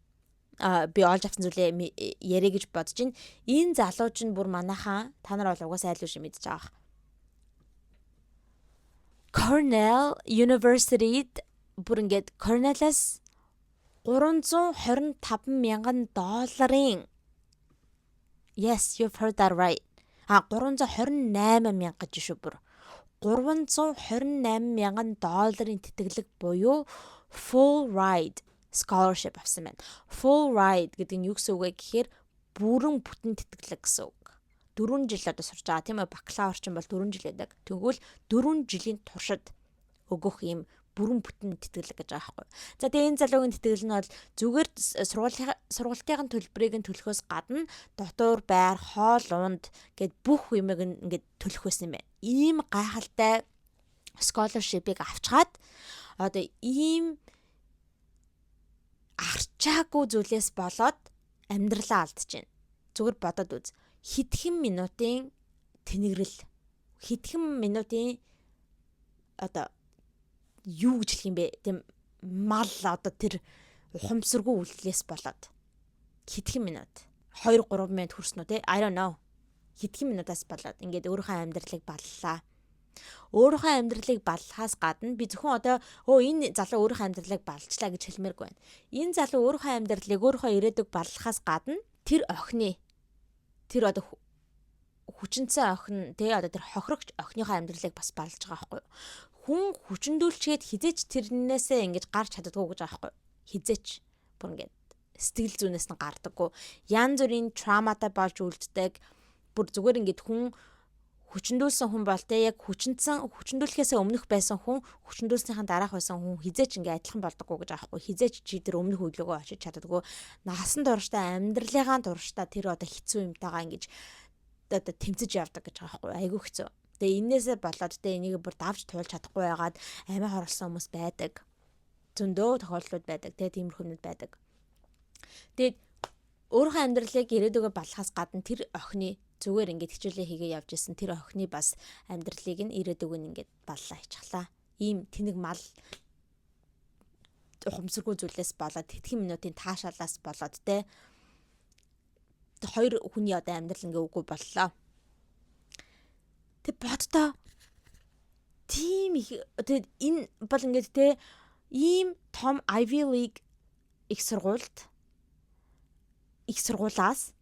а би олж авсан зүйлээ яриа гэж бодож байна. Энэ залуу чинь бүр манайхаа та нар бол угаасаа айл биш мэдж байгаа. Cornell University-д бүр ингээд Cornell-аас 325 мянган долларын, yes, you've heard that right. А, 328 мянга гэж шүү бүр. 328 мянган долларын тэтгэлэг буюу full ride scholarship авсан байна. Full ride гэдэг нь юу гэсэн үг вэ гэхээр бүрэн бүтэн тэтгэлэг гэсэн үг. 4 жил одоо сурч байгаа, тийм ээ, бакалавр чинь бол 4 жил байдаг. Тэгвэл 4 жилийн туршид өгөх юм бүрэн бүтэн тэтгэлэг гэж байгаа байхгүй. За, тэгээ энэ залуугийн тэтгэл нь бол зүгээр сургуулийн төлбөрийг нь төлөхөөс гадна дотуур байр, хоол унд гэд бүх юмыг ингээд төлөх байсан юм байна. Ийм гайхалтай scholarship-ыг авчгаад одоо ийм арчаагүй зүйлээс болоод амьдралаа алдчихэв. Зүгээр бодоод үз. Хэдхэн минутын тэнэгрэл, хэдхэн минутын одоо юу гэж хэлэх юм бэ? Тийм мал одоо тэр ухамсаргүй үйлдэлээс болоод хэдхэн минут, 2 3 минут хүрсэн үү те, I don't know, хэдхэн минутаас болоод ингээд өөрийнхөө амьдралыг баллаа. Өөрийнхөө амьдралыг баллахаас гадна би зөвхөн одоо өө энэ залуу өөрийнхөө амьдралыг баллчлаа гэж хэлмээргүй байна. Энэ залуу өөрийнхөө амьдралыг, өөрийнхөө ирээдүг баллахаас гадна тэр охины, тэр одоо хүчиндүүлсэн охины Хүчинсэн охин, те, одоо тэр хохирогч охиныхоо амьдралыг бас балж байгаа байхгүй юу? Хүн хүчндүүлчихэд хэзээ ч тэрнээсээ ингэж гарч чаддаггүй гэж байгаа байхгүй юу? Хэзээ ч бүр ингээд сэтгэл зүйнээс нь гардаггүй. Янз бүрийн trauma тай болж үлддэг. Бүр зүгээр ингээд хүн хүчндүүлсэн хүн бол, те, яг хүчндсэн, хүчндүүлэхээсээ өмнөх байсан хүн, хүчндүүлснийхэн дараах байсан хүн хэзээ ч ингээ адилхан болдоггүй гэж аахгүй. Хэзээ ч чи тэр өмнөх үйл өгөө очиж чаддаггүй. Насан туршдаа, амьдралынхаа туршдаа тэр одоо хэцүү юмтайгаа ингэж одоо тэмцэж явдаг гэж байгаа байхгүй. Айгүй хэцүү. Тэгээ энээсээ болоод, те, энийг бүр давж туулж чадахгүй байгаад амиа хорлсон хүмүүс байдаг. Зөндөө тохиолдлууд байдаг, те, тиймэрхүү юмнууд байдаг. Тэгээд өөрийнхөө амьдралыг ирээдүгөө баллахаас гадна тэр охины, зүгээр ингээд хичээлээ хийгээ явж исэн тэр охины бас амьдралыг нь, ирээдүг нь ингээд баллаа хийчихлаа. Ийм тэнэг мал ухамсаргүй зүйлээс болоод, тэтгэн минутын таашаалаас болоод, те, хоёр хүний одоо амьдрал ингээ үгүй боллоо. Тэг боддоо, тийм их. Тэгээд энэ бол ингээд, те, ийм том Ivy League их сургуулаас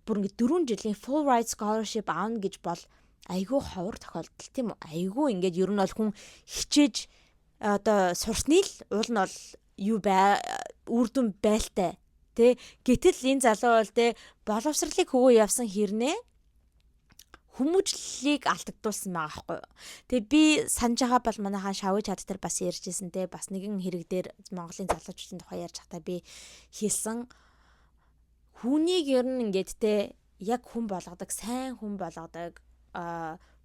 бүр ингээд 4 жилийн full ride scholarship аавна гэж бол айгүй ховор тохиолдол, тийм үү? Айгүй ингээд ер нь бол хүн хичээж одоо сурсны л уул нь бол юу бай, үр дүн байлтай. Тэ, гэтэл энэ залуу бол, тэ, боловсролыг хөгөө явсан хэрнээ хүмүүжлэлийг алдагдуулсан байгаа байхгүй юу. Тэгээ би санаж байгаа бол манайхаа шавь чат дээр бас ярьжсэн, те, бас нэгэн хэрэг дээр Монголын залуучуудын тухай ярьж байхдаа би хэлсэн, хүнийг ер нь ингээд, те, яг хүн болгодог, сайн хүн болгодог,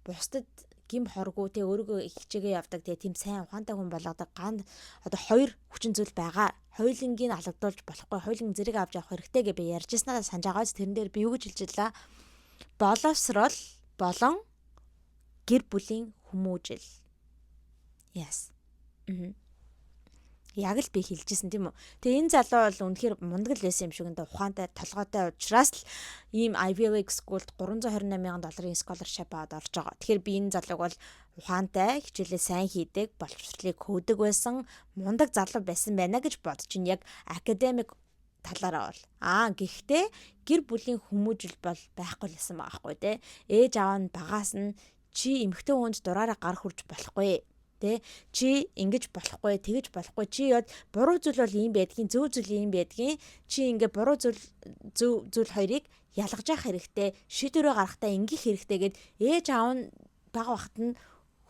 бусдад гим хоргүй, те, өөрийгөө хичээгээ явдаг, те, тийм сайн ухаантай хүн болгодог ганд одоо хоёр хүчин зүйл байгаа. Хоёулангийг алгадуулж болохгүй, хоёуланг зэрэг авч явах хэрэгтэй гэж би ярьж ирснаа санаж байгаас тэрэн дээр би юу гэж хэлж байлаа? Боловсрол болон гэр бүлийн хүмүүжил. Yes. Яг л би хэлжсэн, тийм үү. Тэгээ энэ залуу бол үнэхээр мундаг л байсан юм шиг энэ ухаантай, толгойтой учраас л ийм Ivy League School-д 328 мянган долларын scholarship аваад орж байгаа. Тэгэхээр би энэ залууг бол ухаантай, хичээлээ сайн хийдэг, боловсролыг хөөдөг байсан, мундаг залуу байсан байна гэж бодож чинь, яг academic талаараа бол. Гэхдээ гэр бүлийн хүмүүжил бол байхгүй л байсан байгаа хгүй, те. Ээж аав нь багаас нь чи эмэгтэй хүнд дураараа гар хүрж болохгүй, тэ, чи ингэж болохгүй, тэгэж болохгүй, чи яд буруу зүйл бол ийм байдгийн, зөв зүйл ийм байдгийн, чи ингээ буруу зүйл, зөв зүйл хоёрыг ялгаж явах хэрэгтэй, шийдвэрээ гаргахтаа ингэх хэрэгтэй гэд ээж аав нь бага багт нь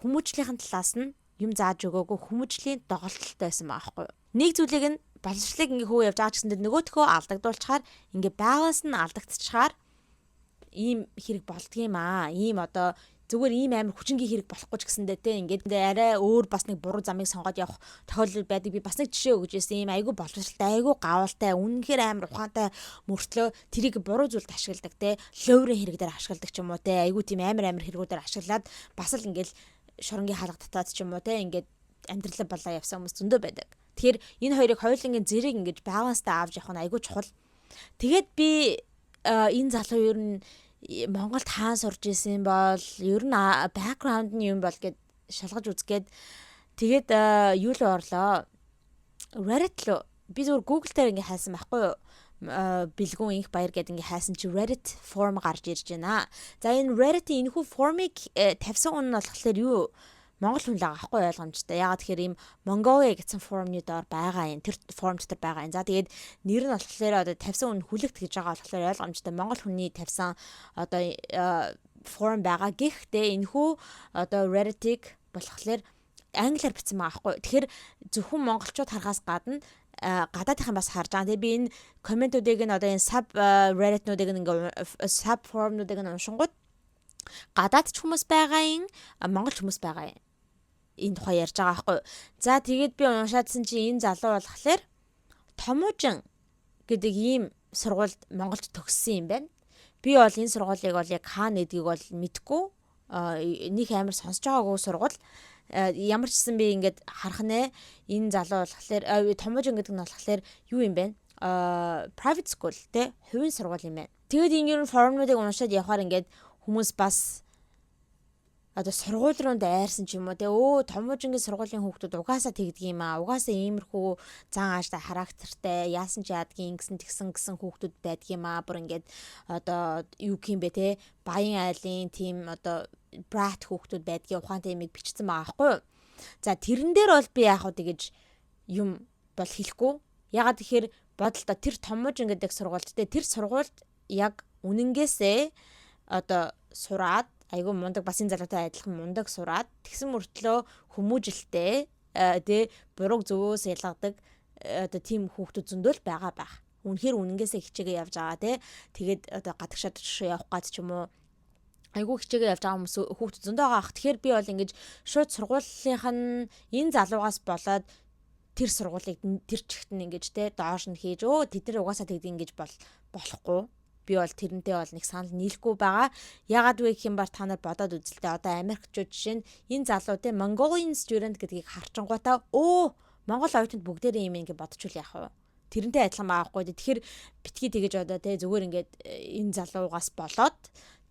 хүмүүжлийнхэн талаас нь юм зааж өгөөгүй, хүмүүжлийн доголдолтой байсан байгаа байхгүй. Нэг зүйлийг нь, боловсролыг ингээ хөө явж байгаа ч гэсэн нөгөөтхөө алдагдуулчихаар, ингээ баланс нь алдагдчихаар ийм хэрэг болдгийм аа. Ийм одоо зүгээр ийм амар хүчингийн хэрэг болохгүй ч гэсэндээ, те, ингээд арай өөр бас нэг буруу замыг сонгоод явах тохиолдол байдаг. Би бас нэг жишээ өгч ирсэн. Ийм айгүй боловсралтай, айгүй гавалтай, үнэнхээр амар ухаантай мөртлөө тэрийг буруу зүйлд ашигладаг, те, луурын хэрэг дээр ашигладаг ч юм уу, те, айгүй тийм амар амар хэрэгүүдээр ашиглаад бас л ингээд шоронгийн хаалга татаад ч юм уу, те, ингээд амьдралаа балаа явсан хүмүүс зөндөө байдаг. Тэгэхээр энэ хоёрыг хоёулангийн зэрэг ингэж баланстай авч явах нь айгүй чухал. Тэгээд би энэ залуу ер нь Монголд хаан сурж исэн бол, ер нь background нь юм бол гэд шалгаж үзгээд, тэгээд юу л орлоо. Reddit руу би зөвхөн Google дээр ингээ хайсан байхгүй юу? Бэлгүүн инх баяр гэдэг ингээ хайсан чи Reddit form гарч ирж байна. За, энэ Reddit-ийн энэхүү form ыг тавьсан хүн нь болохоор юу, Монгол хүн л байгаа байхгүй, ойлгомжтой. Ягаад тэгэхээр ийм Mongolia гэсэн form ны доор байгаа юм. Тэр form дотор байгаа юм. За, тэгээд нэр нь болохоор одоо тавьсан хүн хүлэгт гэж байгаа болохоор ойлгомжтой. Монгол хүний тавьсан одоо form байгаа. Гэхдээ энэхүү одоо Reddit-ийг болохоор англиар бичсэн байгаа байхгүй. Тэгэхээр зөвхөн монголчууд харахаас гадна гадаадынхан бас харж байгаа. Тэгээ би энэ comment үүдийг нь, одоо энэ sub Reddit-нуудыг нь, ингээ sub forum-нуудыг нь уншингууд гадаад ч хүмүүс байгаа юм, монгол хүмүүс байгаа юм энэ тухай ярьж байгаа байхгүй. За, тэгээд би уншаадсан чи энэ залуу болохоор Томужин гэдэг ийм сургуульд Монголд төгссөн юм байна. Би бол энэ сургуулийг бол яг хаана нэгдгийг бол мэдэхгүй. Них амар сонсож байгаагүй сургууль. Ямар ч гэсэн би ингээд харах нэ, энэ залуу болохоор Томужин гэдэг нь болохоор юу юм бэ? Private school, те, хувийн сургууль юм байна. Тэгээд энэ ер нь forum нуудыг уншаад явхаар ингээд хүмүүс бас одоо одоо сургууль руу дайрсан ч юм уу те, өө, Томуужингийн сургуулийн хүүхдүүд угаасаа тэгдэг юм аа, угаасаа иймэрхүү зан ааштай, характертай, яасан ч яадгийн, ингэсэн тэгсэн гэсэн хүүхдүүд байдаг юм аа, бүр ингээд одоо юу гэх юм бэ те, баян айлын тийм одоо brat хүүхдүүд байдгийн, ухаантай юмыг бичсэн байгаа байхгүй юу. За, тэрэн дээр бол би яг хөө тэгэж юм бол хэлэхгүй. Ягаад тэгэхээр бодолтой тэр Томуужин гэдэг сургуульд те, тэр сургуульд яг үнэнгээсээ одоо сураад, айгүй мундаг, бас энэ залуутай адилхан мундаг сураад, тэгсэн мөртлөө хүмүүжилтэй тэ, бурууг зөвөөс ялгадаг одоо тийм хүүхдүүд зөндөл байгаа байх. Үнэхээр үнэнгээсээ хичээгээ явж байгаа те. Тэгээд одоо гадагшаад явах гад ч юм уу, айгүй хичээгээ явж байгаа хүмүүс, хүүхдүүд зөндөө байгаа ах. Тэгэхээр би бол ингэж шууд сургуулийнх нь энэ залуугаас болоод тэр сургуулийг тэр чигт нь ингэж те доош нь хийж, өө, тэд нар угаасаа тэгдэг ингэж бол болохгүй, би бол тэрнтэй бол нэг санал нийлэхгүй байгаа. Ягаад вэ гэх юм бол та нар бодоод үзэлтэй. Одоо Америкчууд жишээ нь энэ залуу те Mongolian student гэдгийг харчингуутаа өө, Монгол оюутанд бүгдээрээ юм ингэ бодчихвол яах вэ? Тэрнтэй адилхан байгаа хгүй. Тэгэхээр битгий тэгэж одоо те зүгээр ингээд энэ залуугаас болоод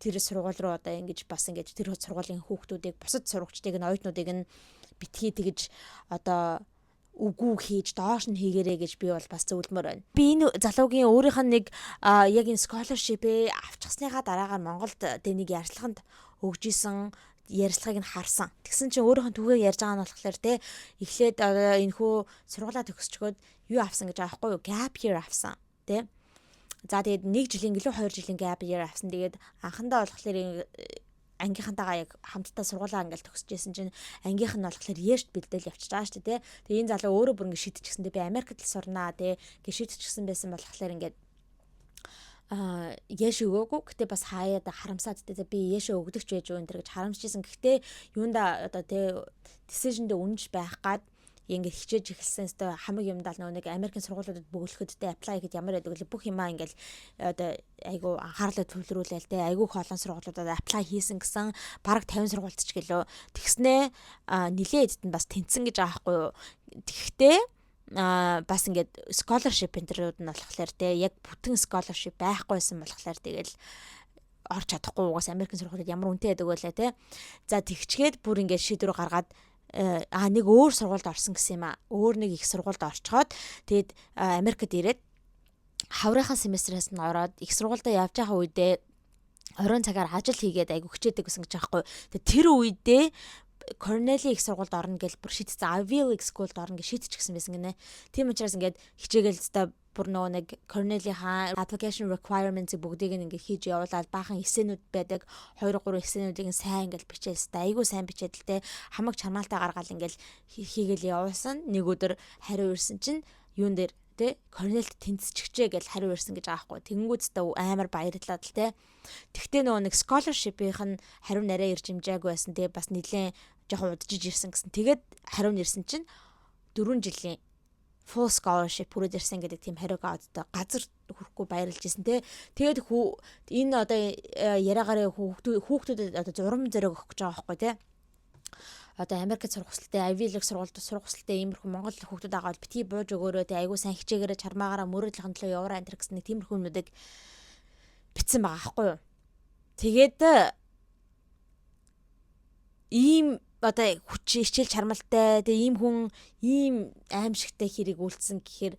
тэр сургууль руу одоо ингэж бас ингэж тэр сургуулийн хүүхдүүдийг, бусад сурагчдыг нь, оюутнуудыг нь битгий тэгэж одоо үгүй хийж, доош нь хийгэрээ гэж би бол бас зөвлөмөр байна. Би энэ залуугийн өөрийнх нь нэг яг энэ scholarship-ээ авчихсныхаа дараагаар Монголд тэ нэг ярилцлаганд өгж исэн ярилцлагыг нь харсан. Тэгсэн чинь өөрийнх нь түүхийг ярьж байгаа нь болохоор те, эхлээд энэ хүү сургуулаа төгсчгөөд юу авсан гэж байгаа байхгүй юу? Gap year авсан те. За, тэгээд 1 жилийн гэлөө 2 жилийн gap year авсан. Тэгээд анхандаа болохоор ангийнхантайгаа яг хамтдаа сургуулаа ингээл төгсөж исэн чинь ангийнх нь болохоор ээшд бэлдээл явчихж байгаа шүү дээ. Тэгээ энэ залуу өөрөө бүр ингэ шийдчихсэн дээ. Би Америкт л сурнаа те гэж шийдчихсэн байсан болохоор ингээд яаш өгөөгүй. Гэтэ бас хаяад харамсаад те, би яашаа өгдөгч байж юу энэ гэж харамсчихсан. Гэхдээ юунда одоо те decision дээр үнэнч байх гад ингээд хичээж эхэлсэн. Өстой хамаг юмдаа нөгөө нэг Америкийн сургуулиудад бөглөхөд те apply гэхэд ямар байдаг вэ? Бүх юмаа ингээд одоо айгу анхаарлаа төвлөрүүлээл те, айгу их олон сургуулиудад apply хийсэн гэсэн, бараг 50 сургуульд ч гэлөө. Тэгснээ нилээ эдд нь бас тэнцсэн гэж байгаа байхгүй юу. Тэгхтээ бас ингээд scholarship энэ нь болохоор те яг бүтэн scholarship байхгүйсэн болохоор тэгэл орч чадахгүй, угаас Америкийн сургуулиуд ямар үнэтэй байдаг вэ те. За, тэгчгээд бүр ингээд шийдвэр гаргаад нэг өөр сургуульд орсон гэсэн юм а. Өөр нэг их сургуульд орчхоод тэгээд Америкт ирээд хаврынхаа семестрээс нь ороод их сургуульдаа явж байгаа үедээ оройн цагаар ажил хийгээд айгу хичээдэг гэсэн гэж аахгүй. Тэгээд тэр үедээ Cornell-ийн их сургуульд орно гэж бүр шийдсэн. Ivy League School-д орно гэж шийдчихсэн байсан гинэ. Тийм учраас ингээд хичээгээл зөстө бүр нөгөө нэг Cornell-ийн application requirements-ыг бүгдийг нь ингээд хийж явуулаад, баахан эссенүүд байдаг. 2 3 эссенүүдийг нь сайн ингээд бичээл хэвээр айгүй сайн бичээд л те, хамаг чармаалтаа гаргаал ингээд хийгээл явуулсан. Нэг өдөр хариу ирсэн чинь юун дээр тэ Корнелд тэнцчихжээ гэж хариу ирсэн гэж байгаа байхгүй. Тэнгүүцтэй амар баярлаад л те. Тэгтээ нөгөө нэг scholarship-ийнх нь хариу нарай ирж хэмжээгүй байсан. Тэгээ бас нэлээд жоохон удажиж ирсэн гэсэн. Тэгээд хариу нь ирсэн чинь 4 жилийн full scholarship хүрээд ирсэн гэдэг тийм хариуг аваад газар хүрэхгүй баярлж исэн те. Тэгээд хүү энэ одоо яриагаараа хүүхдүүдэд одоо зурам зориг өгөх гэж байгаа байхгүй те, одоо Америкт сурах хүсэлтэй, Ivy League сургуульд сурах хүсэлтэй иймэрхүү Монгол хүүхдүүд байгаа бол битгий бууж өгөөрэй те, айгуу сайн хичээгээрээ, чармаагаараа мөрөөдлийн төлөө яваарай энэ гэсэн нэг тиймэрхүү юмнуудыг бичсэн байгаа байхгүй юу. Тэгээд ийм одоо хүч, хичээл чармалтай тэгээ ийм хүн ийм аимшигтай хэрэг үйлдсэн гэхээр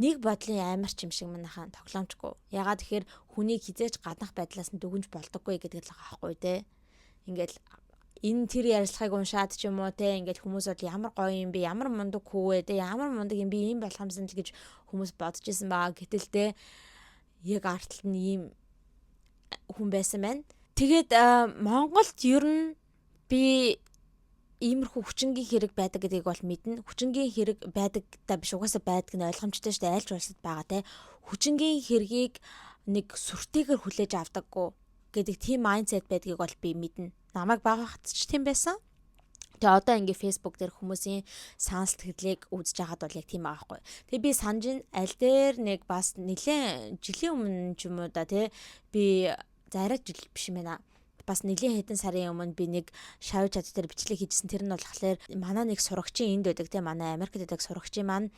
нэг бодлын аймарч юм шиг манайхаа тоглоомчгүй. Ягаад тэгэхээр хүнийг хизээч гаднах байдлаас нь дүгнж болдоггүй гэдэг л байгаа байхгүй те. Ингээл энэ тэр ярилцлагыг уншаад ч юм уу те, ингээд хүмүүс бол ямар гоё юм бэ, ямар мундаг хүү вэ те, ямар мундаг юм би, ийм болох юмсан л гэж хүмүүс бодож исэн байгаа. Гэтэл те яг ард талд нь ийм хүн байсан байна. Тэгээд Монголд ер нь би иймэрхүү хүчингийн хэрэг байдаг гэдгийг бол мэднэ. Хүчингийн хэрэг байдаг да биш, угаасаа байдаг нь ойлгомжтой шүү дээ. Айлч улсад байгаа те. Хүчингийн хэргийг нэг сүртэйгэр хүлээж авдаггүй гэдэг тийм mindset байдгийг бол би мэднэ. Намайг бага хат ч тийм байсан. Тэгээ одоо ингээ Facebook дээр хүмүүсийн санал сэтгэлийг үзэж байхад бол яг тийм байгаа байхгүй. Тэгээ би санаж аль дээр нэг бас нэлээд жилийн өмнө ч юм уу да тий, би за арай жил биш юм байна, бас нэлийн хэдэн сарын өмнө би нэг шавь чат дээр бичлэг хийжсэн. Тэр нь болохоор манай нэг сурагчийн энд байдаг те, манай Америкт байдаг сурагчийн маань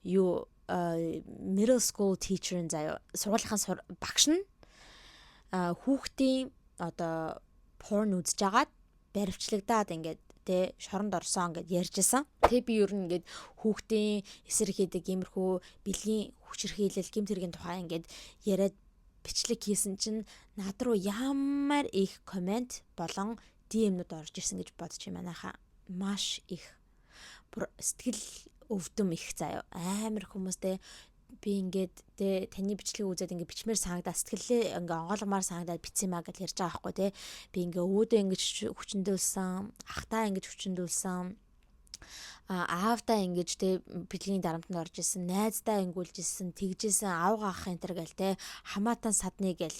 юу middle school teacher-ын заяа, сургуулийнхаа багш нь хүүхдийн одоо porn үзэж агаад баривчлагдаад ингээд тэ шоронд орсон гэд ярьж исэн. Тэг би ер нь ингээд хүүхдийн эсрэг хийдэг иймэрхүү бэлгийн хүчирхийлэл, гэмт хэргийн тухай ингээд яриад бичлэг хийсэн чинь над руу ямар их comment болон DM-нүүд орж ирсэн гэж бодож юм манайхаа. Маш их. Бүр сэтгэл өвдөм их заяа. Амар хүмүүстэй би ингээд те таны бичлэгийг үзээд ингээд бичмээр санагдаад, сэтгэлээ ингээ онгойлгомоор санагдаад бичсэн юм а гэж ярьж байгаа байхгүй те. Би ингээ өвөөдөө ингэж хүчндүүлсэн, ахтаа ингэж хүчндүүлсэн, аавдаа ингэж те бэлгийн дарамтанд орж исэн, найздаа ингүүлж исэн, тэгжсэн, авга ах энэ төр гэл те, хамаатан садны гэл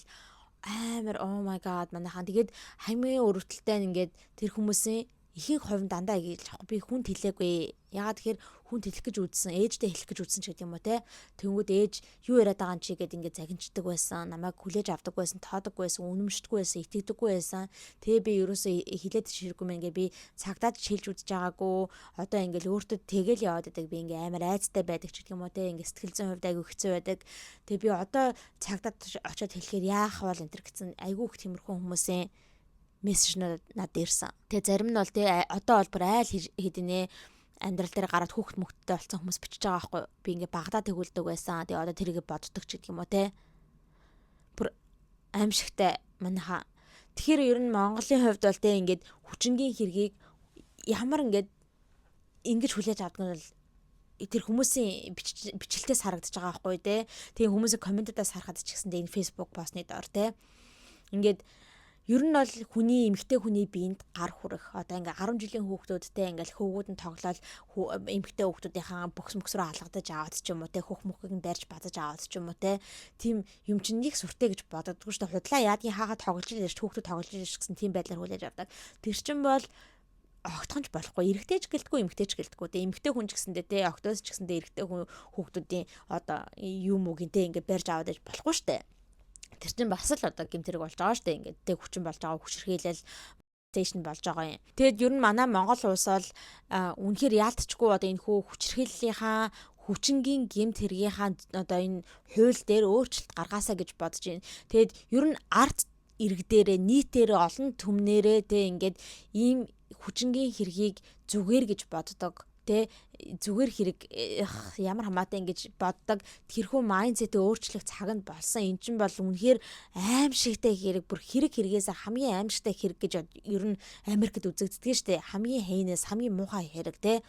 амар, oh my god, манайхан. Тэгээд хамгийн өрөвдөлтэй нь ингээд тэр хүмүүсийн ихэнх хувь нь дандаа гэж аахгүй, би хүнд хэлээгүй. Ягаад тэгэхээр хүнд хэлэх гэж үзсэн, ээжтэй хэлэх гэж үзсэн ч гэдэг юм уу те. Тэнгүүд ээж юу яриад байгаа юм чи гэд ингээд загинчдаг байсан, намайг хүлээж авдаг байсан, тоодог байсан, үнэмшдэггүй байсан, итгэдэггүй байсан. Тэгээ би ерөөсөө хэлээд ширэггүй мэн ингээ би цагдаад шилж үзэж байгаагүй. Одоо ингээл өөртөө тэгэл яваад байдаг. Би ингээ амар айцтай байдаг ч гэдэг юм уу те. Ингээ сэтгэл зүйн хувьд айгүй хэцүү байдаг. Тэгээ би одоо цагдаад очиод хэлэхээр яах вэ энэ төр гэсэн айгүй их тиймэрхүү хүмүүсийн мессежнүүд надад ирсэн. Тэгээ зарим нь бол те одоо бол бүр айл хэдийнэ амьдрал дээр гараад хүүхэд мөхттэй болсон хүмүүс бичиж байгаа байхгүй. Би ингээ багадаа тэгүүлдэг байсан. Тэгээ одоо тэрийг боддог ч гэдэг юм уу те. Бүр аимшигтай манайха. Тэгэхээр ер нь Монголын хувьд бол те ингээд хүчингийн хэргийг ямар ингээд ингэж хүлээж авдаг нь бол тэр хүмүүсийн бичлэлтээс харагдаж байгаа байхгүй те. Тэгээ хүмүүсийн comment уудаас харахад ч гэсэндээ энэ Facebook постны доор те. Ингээд ер нь бол хүний эмэгтэй хүний биед гар хүрэх, одоо ингээ 10 жилийн хүүхдүүдтэй ингээл хөвгүүд нь тоглоал эмэгтэй хүүхдүүдийнхаа бөгс мөкс рүү алгадаж аваад ч юм уу те, хөх мөхийг нь барьж базаж аваад ч юм уу те, тийм юм чинь нэг сүртэй гэж бододгоо шүү дээ. Худлаа яадгийн хаага тоглож ирж, хүүхдүүд тоглож ирж гэсэн тийм байдлаар хүлээж авдаг. Тэр чинь бол огтхонч болохгүй, эрэгтэй ч гэлтгүй, эмэгтэй ч гэлтгүй те. Эмэгтэй хүн ч гэсэндээ те, октоос ч гэсэндээ эрэгтэй хүн хүүхдүүдийн одоо юм уу гинтэй ингээ барьж аваад иж болохгүй штэ. Тэр чинь бас л одоо гэмт хэрэг болж байгаа штэ, ингээд тэг хүчин болж байгаа, хүчирхийлэл стейшн болж байгаа юм. Тэгэд ер нь манай Монгол улс бол үнэхээр яалтчгүй одоо энэ хүү хүчирхийллийнхаа, хүчингийн гэмт хэргийнхаа одоо энэ хууль дээр өөрчлөлт гаргаасаа гэж бодож байна. Тэгэд ер нь арт иргдээрээ, нийтээрээ, олон түмнэрээ те ингээд ийм хүчингийн хэргийг зүгээр гэж боддог те, зүгээр хэрэг ямар хамаатай ингэж боддог тэрхүү mindset ээ өөрчлөх цаг нь болсон. Эн чинь бол үнэхээр аимшигтай хэрэг, бүр хэрэг хэрэгээс хамгийн аимшигтай хэрэг гэж ер нь Америкт үзэгддэг шүү дээ. Хамгийн heinous, хамгийн муухай хэрэг те.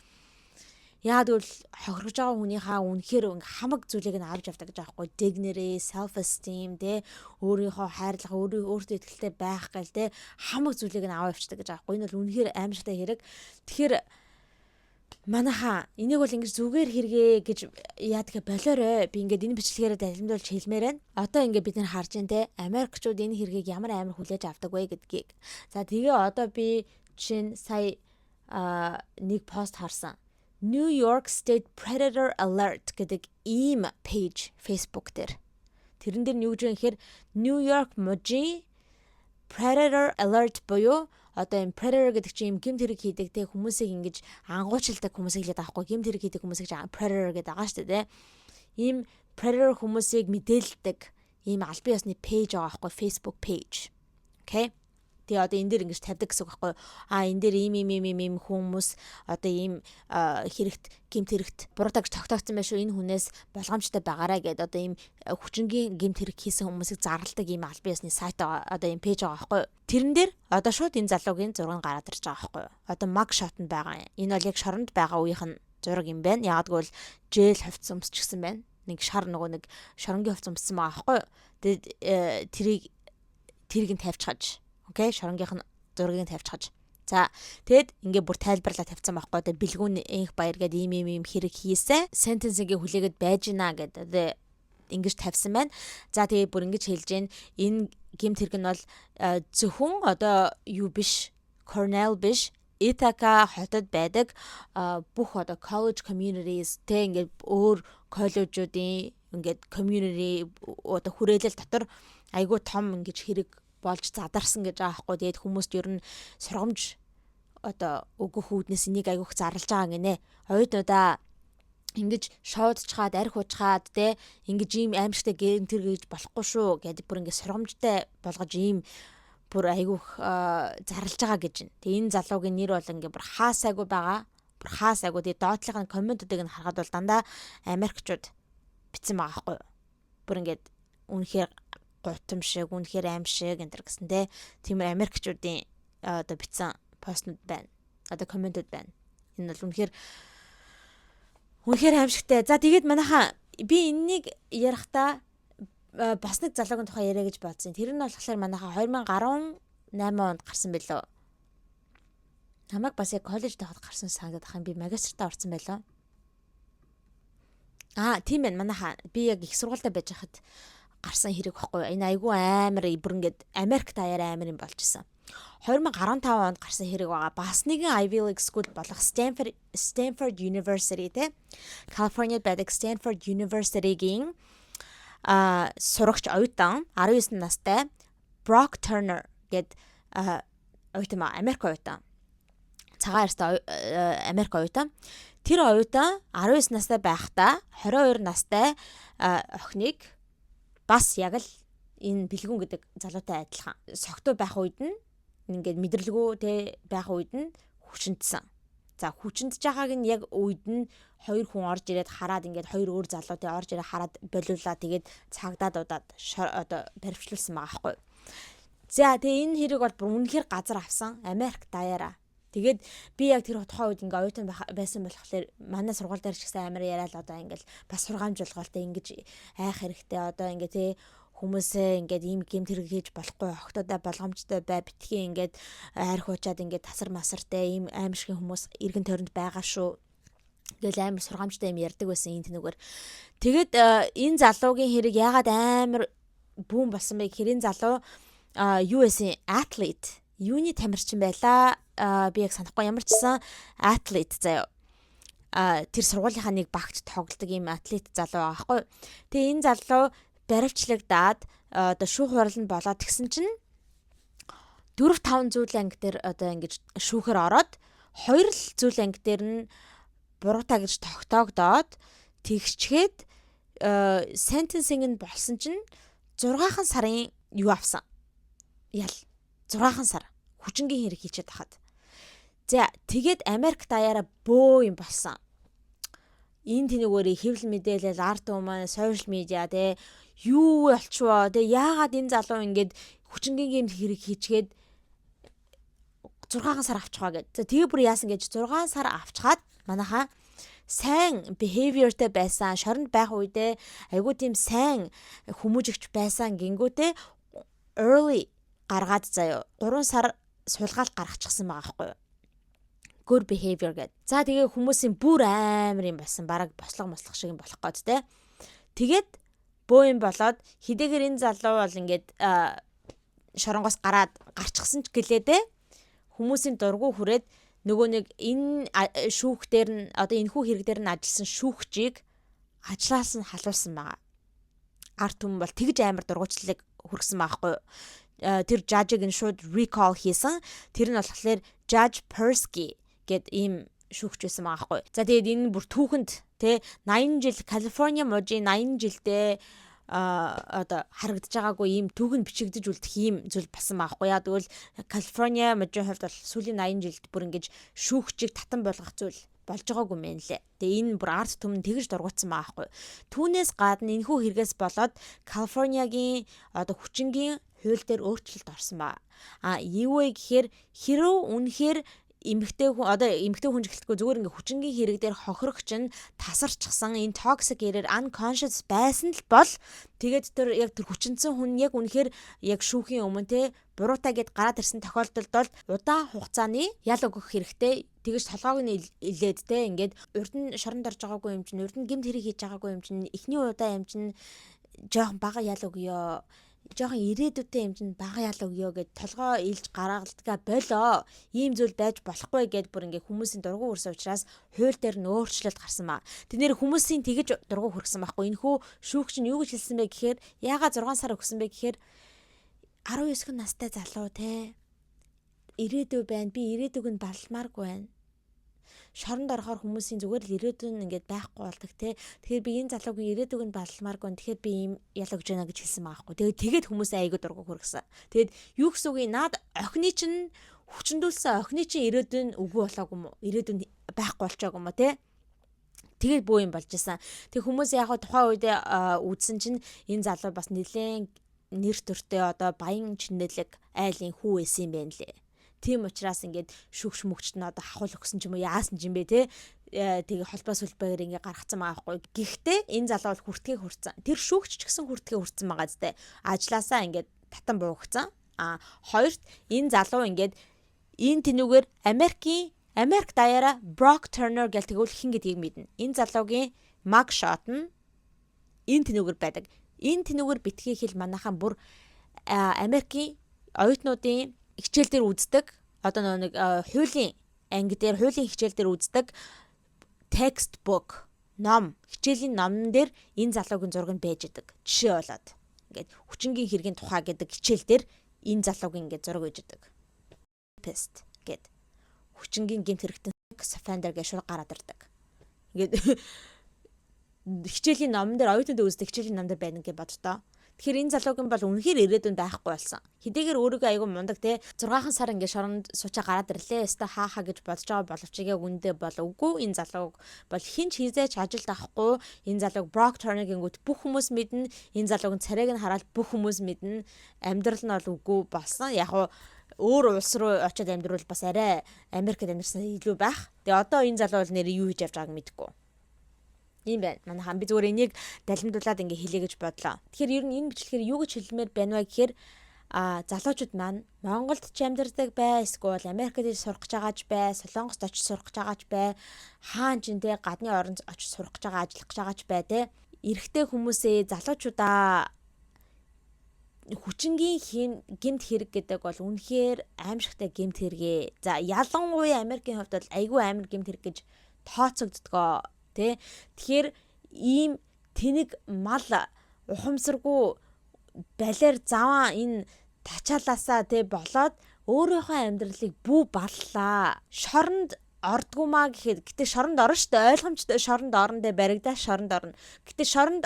Яагаад гэвэл хохирож байгаа хүнийхээ үнэхээр хамаг зүйлийг нь авч явдаг гэж аахгүй, dignity, self esteem те, өөрийнхөө хайрлах, өөрөө өөртөө итгэлтэй байх гал те, хамаг зүйлийг нь аваа явчихдаг гэж аахгүй. Энэ бол үнэхээр аимшигтай хэрэг. Тэгэхээр манайхаа энийг бол ингэж зүгээр хэрэгээ гэж яадаг болоорой. Би ингээд энэ бичлэгээрээ далимдуулж хэлмээр байна. Одоо ингээд бид нар харж байна те, Америкчууд энэ хэргийг ямар амар хүлээж авдаг вэ гэдгийг. За, тэгээ одоо би жишээ нь сая нэг пост харсан. New York State Predator Alert гэдэг ийм page Facebook дээр. Тэрэн дээр нь юу гэж вэ гэхээр New York мужийн Predator Alert буюу одоо юм predator гэдэг чинь юм гэмт хэрэг хийдэг те, хүмүүсийг ингэж ангуучилдаг хүмүүсийг хэлээд байгаа байхгүй, гэмт хэрэг хийдэг хүмүүсийг predator гэдэг байгаа шүү дээ те. Ийм predator хүмүүсийг мэдээлдэг ийм албан ёсны page байгаа байхгүй, Facebook page. Okay. Тэгээ одоо энэ дээр ингэж тавьдаг гэсэн үг байхгүй. А энэ дээр ийм ийм ийм ийм ийм хүмүүс одоо ийм хэрэгт, гэмт хэрэгт буруутай гэж тогтоогдсон байх шүү. Энэ хүнээс болгоомжтой байгаарай гэдээ одоо ийм хүчингийн гэмт хэрэг хийсэн хүмүүсийг зарладаг ийм албан ёсны сайт байгаа. Одоо ийм page байгаа байхгүй. Тэрэн дээр одоо шууд энэ залуугийн зураг нь гараад ирж байгаа байхгүй. Одоо mug shot нь байгаа юм. Энэ бол яг шоронд байгаа үеийнх нь зураг юм байна. Яагад гэвэл jail хувцас өмсчихсэн байна. Нэг шар нөгөө нэг шоронгийн хувцас өмссөн байгаа байхгүй. Тэгээд тэрийг нь тавьчихаж. Okay, шоронгийнх нь зургийг тавьчихаж. За, тэгэд ингээ бүр тайлбарлаа тавьсан байхгүй. Тэгээ бэлгүүн энх баяр гээд ийм ийм ийм хэрэг хийсэн. Sentence ингээ хүлээгээд байж гинэ гэдэг ингэж тавьсан байна. За, тэгээ бүр ингэж хэлж гин, энэ гэмт хэрэг нь бол зөвхөн одоо юу биш, Cornell биш, Ithaca хотод байдаг бүх одоо college communities те, ингээд өөр коллежуудын ингээд community одоо хүрээлэл дотор айгүй том ингэж хэрэг болж задарсан гэж байгаа байхгүй. Тэгээд хүмүүст ер нь сургамж одоо өгөх үүднээс энийг айгүйх зарлж байгаа гинэ. Оюутнуудаа ингэж шоудчхаад, арх уучхаад те, ингэж ийм аимшигтай гэмт хэрэг гэж болохгүй шүү гэдээ бүр ингэ сургамжтай болгож ийм Бүр айгүйх зарлж байгаа гэж байна. Тэгээ энэ залуугийн нэр бол ингээ бүр хаасайгүй байгаа. Бүр хаасайгүй. Тэгээ доотлын comment уудыг нь харахад бол дандаа Америкчууд бичсэн байгаа байхгүй юу? Бүр ингээд үнэхээр гутам шиг, үнэхээр аим шиг энэ гэсэн те. Тиймэр Америкчуудын одоо бичсэн постнууд байна. Одоо comment ууд байна. Энэ бол үнэхээр үнэхээр аимшигтай. За, тэгээд манайхаа би энэнийг ярихдаа бас нэг залуугийн тухай яриа гэж бодсон. Тэр нь болохоор манайхаа 2018 онд гарсан байлоо. Намайг бас яг коллежид байхад гарсан санагдах юм. Би магистртаа орсон байлоо. Аа, тийм байна. Манайхаа би яг их сургуультай байж хахад гарсан хэрэг байхгүй. Энэ айгүй амар, бүр ингээд Америк даяар амар юм болж исэн. 2015 онд гарсан хэрэг байгаа. Бас нэгэн Ivy League School болох Stanford University те. Калифорниад байдаг Stanford University-гийн сурагч оюутан, 19 настай Brock Turner гээд оюутан ба, Америк оюутан. Цагаан арьстай Америк оюутан. Тэр оюутан 19 настай байхдаа 22 настай охиныг бас яг л энэ Бэлгүн гэдэг залуутай адилхан согтуу байх үед нь, ингээд мэдрэлгүй те байх үед нь хүчинтсэн. За, хүчиндж байгааг нь яг үед нь хоёр хүн орж ирээд хараад, ингээд хоёр өөр залуутай орж ирээд хараад болиулаа, тэгээд цагдаад удаад одоо баривчлуулсан байгаа байхгүй. За, тэгээ энэ хэрэг бол бүр үнэхээр газар авсан Америк даяараа. Тэгээд би яг тэр тухайн үед ингээ оюутан байсан болохоор манай сургууль дээр ч гэсэн амар яриад, одоо ингээл бас сургаамж болгоолтой, ингэж айх хэрэгтэй, одоо ингээ тий хүмүүсээ ингээд ийм гэмт хэрэг хийж болохгүй, охтуудаа болгоомжтой бай, битгий ингээд арх уучаад ингээд тасар масартай ийм аимшигын хүмүүс эргэн тойронд байгаа шүү гэл амар сургаамжтай юм ярьдаг байсан энэ тэнүүгээр. Тэгээд энэ залуугийн хэрэг яагаад амар бүүн болсон бэ гэхээр энэ залуу юу байсан, athlete, юуны тамирчин байлаа, би яг санахгүй, ямар ч гэсэн athlete заяа, тэр сургуулийнхаа нэг багт тоглодог ийм athlete залуу байгаа байхгүй. Тэгээ энэ залуу баривчлагдаад одоо шүүх хурал нь болоод тэгсэн чинь 4 5 зүүл анги дээр одоо ингэж шүүхээр ороод, хоёр л зүүл анги дээр нь буруутай гэж тогтоогдоод, тэгчгээд sentencing нь болсон чинь 6 сарын юу авсан. Ял 6 сар хүчингийн хэрэг хийчихэд хахад. За, тэгээд Америк даяараа бөө юм болсон. Энэ тэнэгээрээ хэвлэл мэдээлэл, ард түмэн, social media те, юу болчихвоо те, яагаад энэ залуу ингээд хүчингийн гэмт хэрэг хийчгээд 6 сар авчихваа гэд. За, тэгээ бүр яасан гэж 6 сар авчгаад манайхаа сайн behavior тэй байсан, шоронд байх үедээ айгуу тийм сайн хүмүүжигч байсан гингүүтээ early гаргаад заяо, 3 сар сулгаал гаргачихсан байгаа байхгүй юу? Good behavior гэд. За, тэгээ хүмүүсийн бүр амар юм болсон. Бараг бослого мослох шиг юм болох гээд те. Тэгээд бөө юм болоод хэдийгээр энэ залуу бол ингээд шоронгоос гараад гарчихсан ч гэлээ дээ, хүмүүсийн дургу хүрээд нөгөө нэг энэ шүүх дээр нь, одоо энэ хүү хэрэг дээр нь ажилласан шүүгчийг ажлаас нь халуулсан байгаа. Ард түмэн бол тэгж амар дургуйчлалыг хүргэсэн байхгүй юу? Тэр judge ийг нь шууд recall хийсэн. Тэр нь болохоор Judge Persky гэд ийм шүүгч байсан байгаа байхгүй. За, тэгээд энэ бүр түүхэнд те 80 жил, Калифорни мужийн 80 жилдээ одоо харагдаж байгаагүй ийм түүхэнд бичигдэж үлдэх ийм зүйл болсон байхгүй яа. Тэгвэл Калифорни мужийн хувьд бол сүүлийн 80 жилд бүр ингэж шүүгчийг татан болгох зүйл болж байгаагүй юм лээ. Тэгээ энэ бүр ард түмэн тэгж дургуутсан байгаа байхгүй. Түүнээс гадна энэхүү хэрэгээс болоод Калифорниагийн одоо хүчингийн хууль дээр өөрчлөлт орсон ба. А юу вэ гэхээр хэрв үнэхээр эмэгтэй хүн, одоо эмэгтэй хүн ч гэлтгүй, зүгээр ингээ хүчингийн хэрэг дээр хохирогч нь тасарчсан, энэ toxic эрээр unconscious байсан л бол, тэгээд тэр яг тэр хүчинсэн хүн яг үнэхээр яг шүүхийн өмнө те буруутай гэд гараад ирсэн тохиолдолд бол удаан хугацааны ял өгөх хэрэгтэй. Тэгэж толгойг нь илээд те, ингээд урд нь шоронд орж байгаагүй юм чинь, урд нь гэмт хэрэг хийж байгаагүй юм чинь, эхний удаа юм чинь жоохон бага ял өгөө, жоохон ирээдүйтэй юм чинь бага ял өгөө гэд толгой илж гаргалдгаа болоо. Ийм зүйл байж болохгүй гэд бүр ингээ хүмүүсийн дургу хүрсэн учраас хууль дээр нь өөрчлөлт гарсан ба. Тэд нэр хүмүүсийн тэгэж дургу хүргэсэн байхгүй. Энэхүү шүүгч нь юу гэж хэлсэн бэ гэхээр, яагаад 6 сар өгсөн бэ гэхээр 19 настай залуу те, ирээдүй байна. Би ирээдүйг нь балмааргүй байна. Шоронд орохоор хүмүүсийн зүгээр л ирээдүйн ингээд байхгүй болдог те. Тэгэхээр би энэ залуугийн ирээдүг нь балмааргүй. Тэгэхээр би ийм ял өгж байна гэж хэлсэн байгаа хгүй. Тэгээд хүмүүс айгүй дургу хүргэсэн. Тэгээд юу гэсэн үг юм, наад охины чинь хүчндүүлсэн охины чинь ирээдүйн үгүй болоогүй юм уу? Ирээдүйн байхгүй болчоогүй юм уу те? Тэгээд бөө юм болж исэн. Тэг хүмүүс яг тухайн үед үзсэн чинь энэ залуу бас нэлээд нэр төртэй одоо баян чинэлэг айлын хүү байсан юм байна лээ. Тийм учраас ингээд шүгш мөгчт нь одоо хахуул өгсөн ч юм уу яасан ч юм бэ те. Тэгээ холбоо сүлбээгээр ингээд гаргацсан байгаа байхгүй. Гэхдээ энэ залуу бол хүртгээ хүрцэн. Тэр шүүгч ч гэсэн хүртгээ хүрцэн байгаа зү. Ажлаасаа ингээд татан буугцсан. А хоёрт энэ залуу ингээд энэ тэнүүгээр Америк даяараа Brock Turner гэл тэгвэл хэн гэдгийг мэднэ. Энэ залуугийн mug shot нь энэ тэнүүгээр байдаг. Энэ тэнүүгээр битгий хэл, манайхан бүр Америкийн оюутнуудын хичээл дээр үздэг, одоо нэг хуулийн анги дээр, хуулийн хичээл дээр үздэг textbook ном, хичээлийн номон дээр энэ залуугийн зураг нь байж идэг. Жишээ болоод ингээд хүчингийн хэргийн тухай гэдэг хичээл дээр энэ залуугийн ингээд зураг байж идэг. Rapist гэд, хүчингийн гэмт хэрэгтэн, sex offender гэж шууд гараад ирдэг. Ингээд хичээлийн номон дээр, оюутнууд үздэг хичээлийн номон дээр байна гэж боддоо. Тэгэхээр энэ залуугийн бол үнэхээр ирээдүйн байхгүй болсон. Хэдийгээр өөрийгөө айгүй мундаг те, 6 сар ингээд шоронд суучаа гараад ирлээ. Өстой хаа хаа гэж бодож байгаа боловч яг үндэ бол үгүй, энэ залууг бол хэн ч хэзээ ч ажилд авахгүй. Энэ залууг Brock Turner гингүүт бүх хүмүүс мэднэ. Энэ залуугийн царайг нь хараад бүх хүмүүс мэднэ. Амьдрал нь бол үгүй болсон. Яг уу өөр улс руу очиод амьдрал бас арай Америкт амьдарсан илүү байх. Тэгээ одоо энэ залуу бол нэр юу хийж явж байгааг мэдэхгүй. Ийм байна. Манайхан, би зүгээр энийг далимдуулаад ингээ хэлье гэж бодлоо. Тэгэхээр ер нь энэ бичлэгээр юу гэж хэлмээр байна вэ гэхээр залуучууд маань Монголд ч амьдардаг бай, эсвэл Америкт сурах гэж байгаа ч бай, Солонгост очиж сурах гэж байгаа ч бай, хаан ч нэ гадны оронд очиж сурах гэж байгаа, ажиллах гэж байгаа ч бай те. Эрэгтэй хүмүүсээ, залуучуудаа, хүчингийн гэмт хэрэг гэдэг бол үнэхээр аимшигтай гэмт хэрэгээ. За, ялангуяа Америкийн хувьд бол айгүй амар гэмт хэрэг гэж тооцогддгоо тий. Тэгэхээр ийм тэнэг мал ухамсаргүй балиар заваа энэ тачаалаасаа тий болоод өөрийнхөө амьдралыг бүү баллаа. Шоронд ордгоо маа гэхэд гэтээ шоронд орно шүү дээ. Ойлгомжтой, шоронд орно дээ, баригдаа шоронд орно. Гэтээ шоронд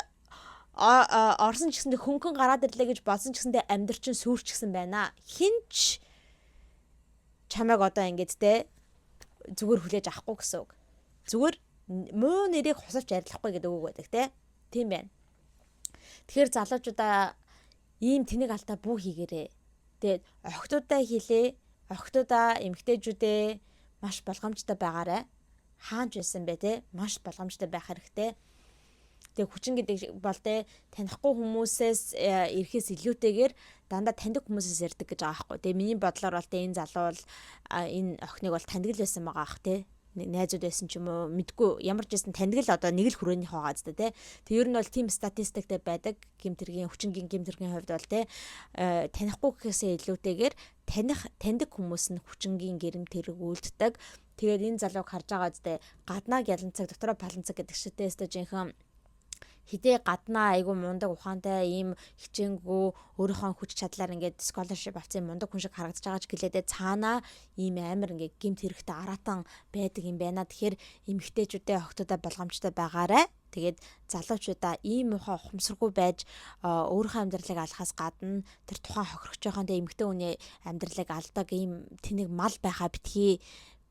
орсон ч гэсэндээ, хөнгөн гараад ирлээ гэж бодсон ч гэсэндээ амьдрал чинь сүрчгсэн байна. Хинч чамайг одоо ингэж те зүгээр хүлээж авахгүй гэсэн үг. Зүгээр муу нэрийг хусавч арилгахгүй гэдэг үг байдаг те. Тийм байна. Тэгэхээр залуучуудаа, ийм тэнэг алдаа бүү хийгээрэй. Тэгээд охтуудаа хэлээ. Охтуудаа, эмэгтэйчүүдээ маш болгоомжтой байгаарай. Хаанч байсан бэ те, маш болгоомжтой байх хэрэгтэй. Тэгээ хүчин гэдэг бол те танихгүй хүмүүсээс ирэхээс илүүтэйгээр дандаа таньдаг хүмүүсээс ирдэг гэж байгаа байхгүй. Тэгээ миний бодлоор бол те энэ залуу бол энэ охиныг бол таньдаг л байсан байгаа ах те, найзууд байсан ч юм уу, мэдгүй, ямар ч байсан таньдаг л, одоо нэг л хүрээнийх байгаа зү тэ. Тэг ер нь бол тийм статистиктэй байдаг гэмт хэргийн, хүчингийн гэмт хэргийн хувьд бол те танихгүй гэхээсээ илүүтэйгээр таньдаг хүмүүс нь хүчингийн гэмт хэрэг үйлддэг. Тэгээд энэ залууг харж байгаа зү, гаднаа гялан цаг, дотроо палан цаг гэдэг шиг те, өстой жинхэнэ хідээ гаднаа айгу мундаг, ухаантай, ийм хичээнгүү, өөрийнхөө хүч чадлаар ингээд scholarship авсан мундаг хүн шиг харагдаж байгаа ч гэлээдээ цаанаа ийм амар ингээд гэмт хэрэгтэй араатан байдаг юм байна. Тэгэхээр эмэгтэйчүүдээ, охтуудаа болгоомжтой байгаарай. Тэгээд залуучуудаа ийм муухай ухамсаргүй байж өөрийнхөө амьдралыг алхаас гадна тэр тухайн хохирогч байгаа тэ эмэгтэй хүний амьдралыг алдаг ийм тэнэг мал байхаа битгий,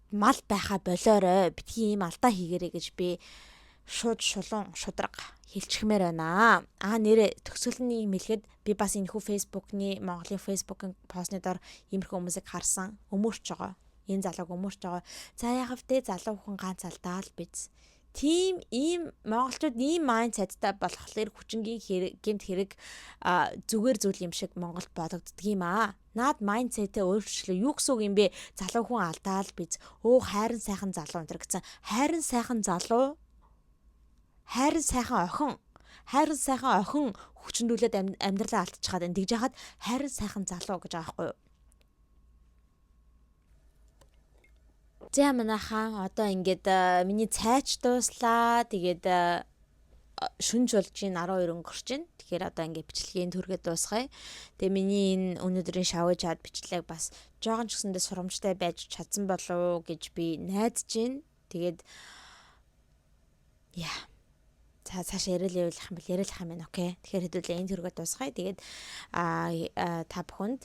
мал байхаа болоорой. Битгий ийм алдаа хийгэрэй гэж би шууд шулуун шудраг хэлчихмээр байна. Аа, нэрээ төгсгөлний юм хэлэхэд би бас энэ хүү Facebook-ны, Монголын Facebook-ын постны дор иймэрхүү хүмүүсийг харсан. Өмөрч байгаа. Энэ залууг өмөрч байгаа. За, яхав те, залуу хүн ганц алдаа л биз. Тийм, ийм монголчууд ийм mindset тай болохоор хүчингийн хэрэг, гэмт хэрэг зүгээр зүйл юм шиг Монголд бодогддөг юм аа. Наад mindset ээ өөрчлөлөө. Юу гэсэн үг юм бэ? Залуу хүн алдаа л биз. Өө, хайрын сайхан залуу энэ гэсэн. Хайрын сайхан залуу, хайрын сайхан охин, хайрын сайхан охин хүчндүүлээд амьдралаа алдчихад байна. Тэгж яхад хайрын сайхан залуу гэж байгаа байхгүй юу? За, манайхан, одоо ингээд миний цайч дууслаа. Тэгээд шүнж болж чинь 12 өнгөрч чинь. Тэгэхээр одоо ингээд бичлэгийн төргээд дуусгая. Тэгээ миний энэ өнөөдрийн шавж чад бичлэг бас жоохон ч гэсэндээ сурамжтай байж чадсан болов уу гэж би найдаж байна. Тэгээд яа. За, цаашаа яриад явуулах юм бол яриад юм байна. Okay. Тэгэхээр хэдүүлээ энэ хүргээд дуусгая. Тэгээд та бүхэнд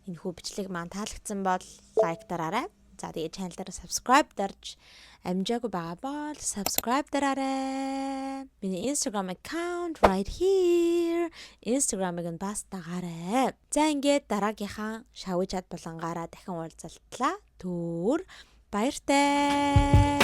энэ хүү бичлэг маань таалагдсан бол like дараарай. За, тэгээд channel дээр subscribe дарж амжаагүй байгаа бол subscribe дараарай. Миний Instagram account right here. Instagram-ыг нь бас дагаарай. За, ингээд дараагийнхаа шавж чад булангаараа дахин уулзалтлаа. Түр баяртай.